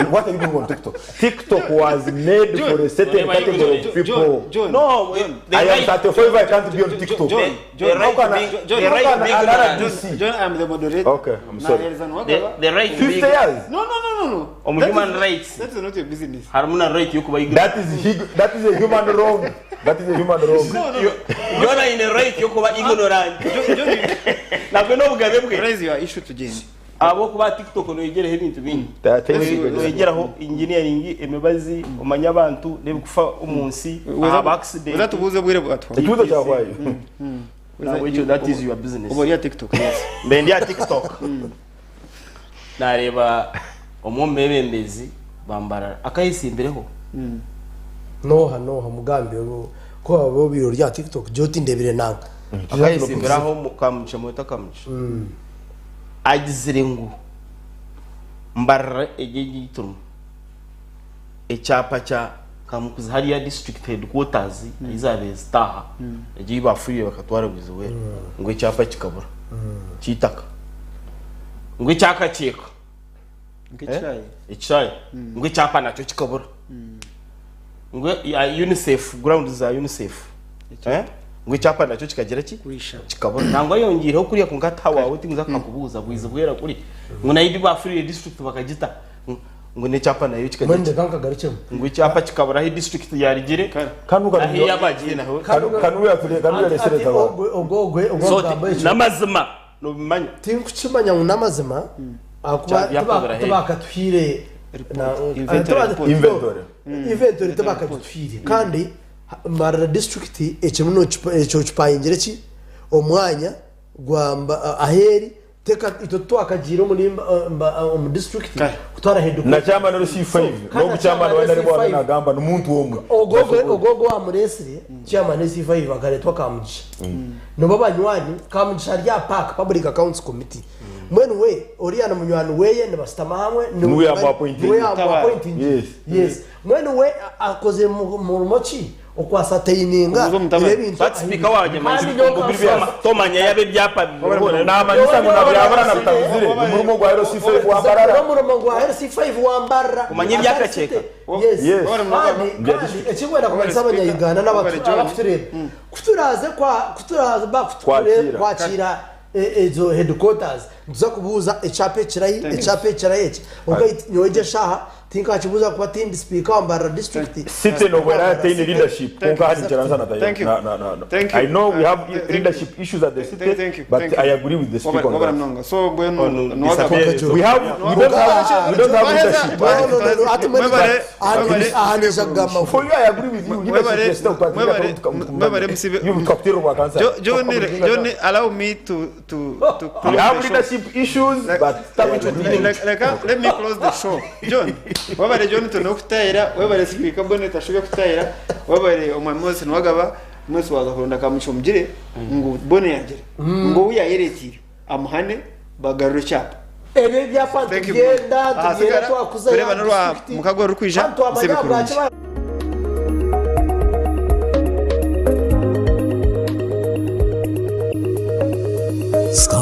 What are you doing on TikTok? TikTok was made for a certain category of people. No, I am 35, I can't be on TikTok. John, John, How can I, John, how can John, an RDC? John, I am the moderator. Okay, I'm sorry. Naheereza niwagaba. The right to be 50 years. No, no, no, no, no. Omu That human is- rights. That is not your business. Harimu na right y'okuba ignorant. That is that is a human wrong. That is a human wrong. No, no, no. John aine right y'okuba ignorant. Nabwe n'obugabe bwe. Raise your issue tugende. Ahabw'okuba TikTok noyegyeraho ebintu bingi. Noyegyeraho engineering, emibazi, omanye abantu n'ebikufa omu nsi, aha accident. Weza tubuuze obwire bwatwaho. Ekibuuzo kyahwayo. Nabwekyo that is your business. Oba ori aha TikTok, yes. Mbe ndi aha TikTok. Nareeba omwe omu beebembezi ba Mbarara akayesimbireho. N'oha n'oha mugambe ku waaba obaire ori aha TikTok gye otindebire nanka. Akayesimbiraho Kamugisha mwete Kamugisha. Agizire ngu Mbarara egi ei turimu ekyapa kya Kamukuzi hariya district headquarters ahi zaabaire zitaaha egyo ei baafuriire bakatwara Bwizibwera ngu ekyapa kikabura ky'eitaka ngu ekya Kakyeka Nk'ekishaayi. ekishaayi ngu ekyapa nakyo kikabura ngu ya UNICEF ground za UNICEF ngu ekyapa nakyo kikagira ki kikabura nangwa ayongiireho kuriya kwonka hati waawe tinkuza kukakubuuza Bwizibwera kuri ngu nayo ebi baafuriire district bakagita ngu n'ekyapa nayo kikagira Mbwenu ki reka nkagarukyemu. ngu ekyapa kikabura ahi district yarigire ahi yabagiire naho Ati ogwe ogwe ogwe ogwe So, ogamba ekyo. n'amazima nobimanya. Tinkukimanya ngu n'amazima ahakuba Kya- byakabura hehe? tibakatuhaire Inventory report. Inventory. inventory tibakagituhaire kandi Mbarara district ekirimu ekyo kipayingire ki omwanya gwa aheeri Teka itwe titwakagiire omuri omu district kutwara headquarter. Na chairman ori C5 n'ogu chairman waine ari bwaba nagamba ni muntu omwe. Ogwo ogwo ogwo owamureesire chairman C5 akareetwa Kamugisha. Nibo banywani Kamugisha ari aha PAC Public Accounts Committee. Mbwenu we oriya ni munywani weye nibashutama hamwe Niwe yamu appointinga. niwe yamu appointinga. Yes. Yes. Mbwenu we akozire murimo ki? Okwasataininga ebintu. But speaker wangye tomanya yaba ebyapa Namanyisa ngu nabyabura na butabuzire omurimo gwa LC5 wa Mbarara. Omurimo gwa LC5 wa Mbarara. Kumanya ebyakakyeka. Yes. Yes. Kandi kandi ekikwenda kumanyisa abanyayuganda n'abakutureeba kuturaze kwa kuturaze Kwakira. kwakira ezo headquarters nituza kubuuza ekyapa ekirahi, ekyapa ekirahi eki onka nyowe egyo eshaaha tinkakibuuza kuba tindi speaker wa Mbarara district. City nobwera yataine leadership konka hati nkiranza na Thank you. na na na. Thank you. I know we have Thank you. leadership issues at the city, Thank you. but Thank you. I agree with the speaker on Wabara that. mnonga. So mbwenu We have we don't have we don't have leadership. Ahanisha kugamba. For you, I agree with you. Leadership is still Mwebare musibe. You kaptero wa kansa. John, John, allow me to close We have the show. leadership issues, but Let me close the show. John, wabare John tunokutaira, wabare speaker Bonnet ashobye kutaira, wabare omwami Moses Nwagaba, Moses waza kuronda kamucho mugire ngu Bonnet yagire. Ngu uyayeretire amuhane bagarure cyapa. Ebyo ebyapa Thank you. tugenda Ah, tugenda sigara, twakuza tureba n'urwa mukago rukwija musibe kurungi. Sky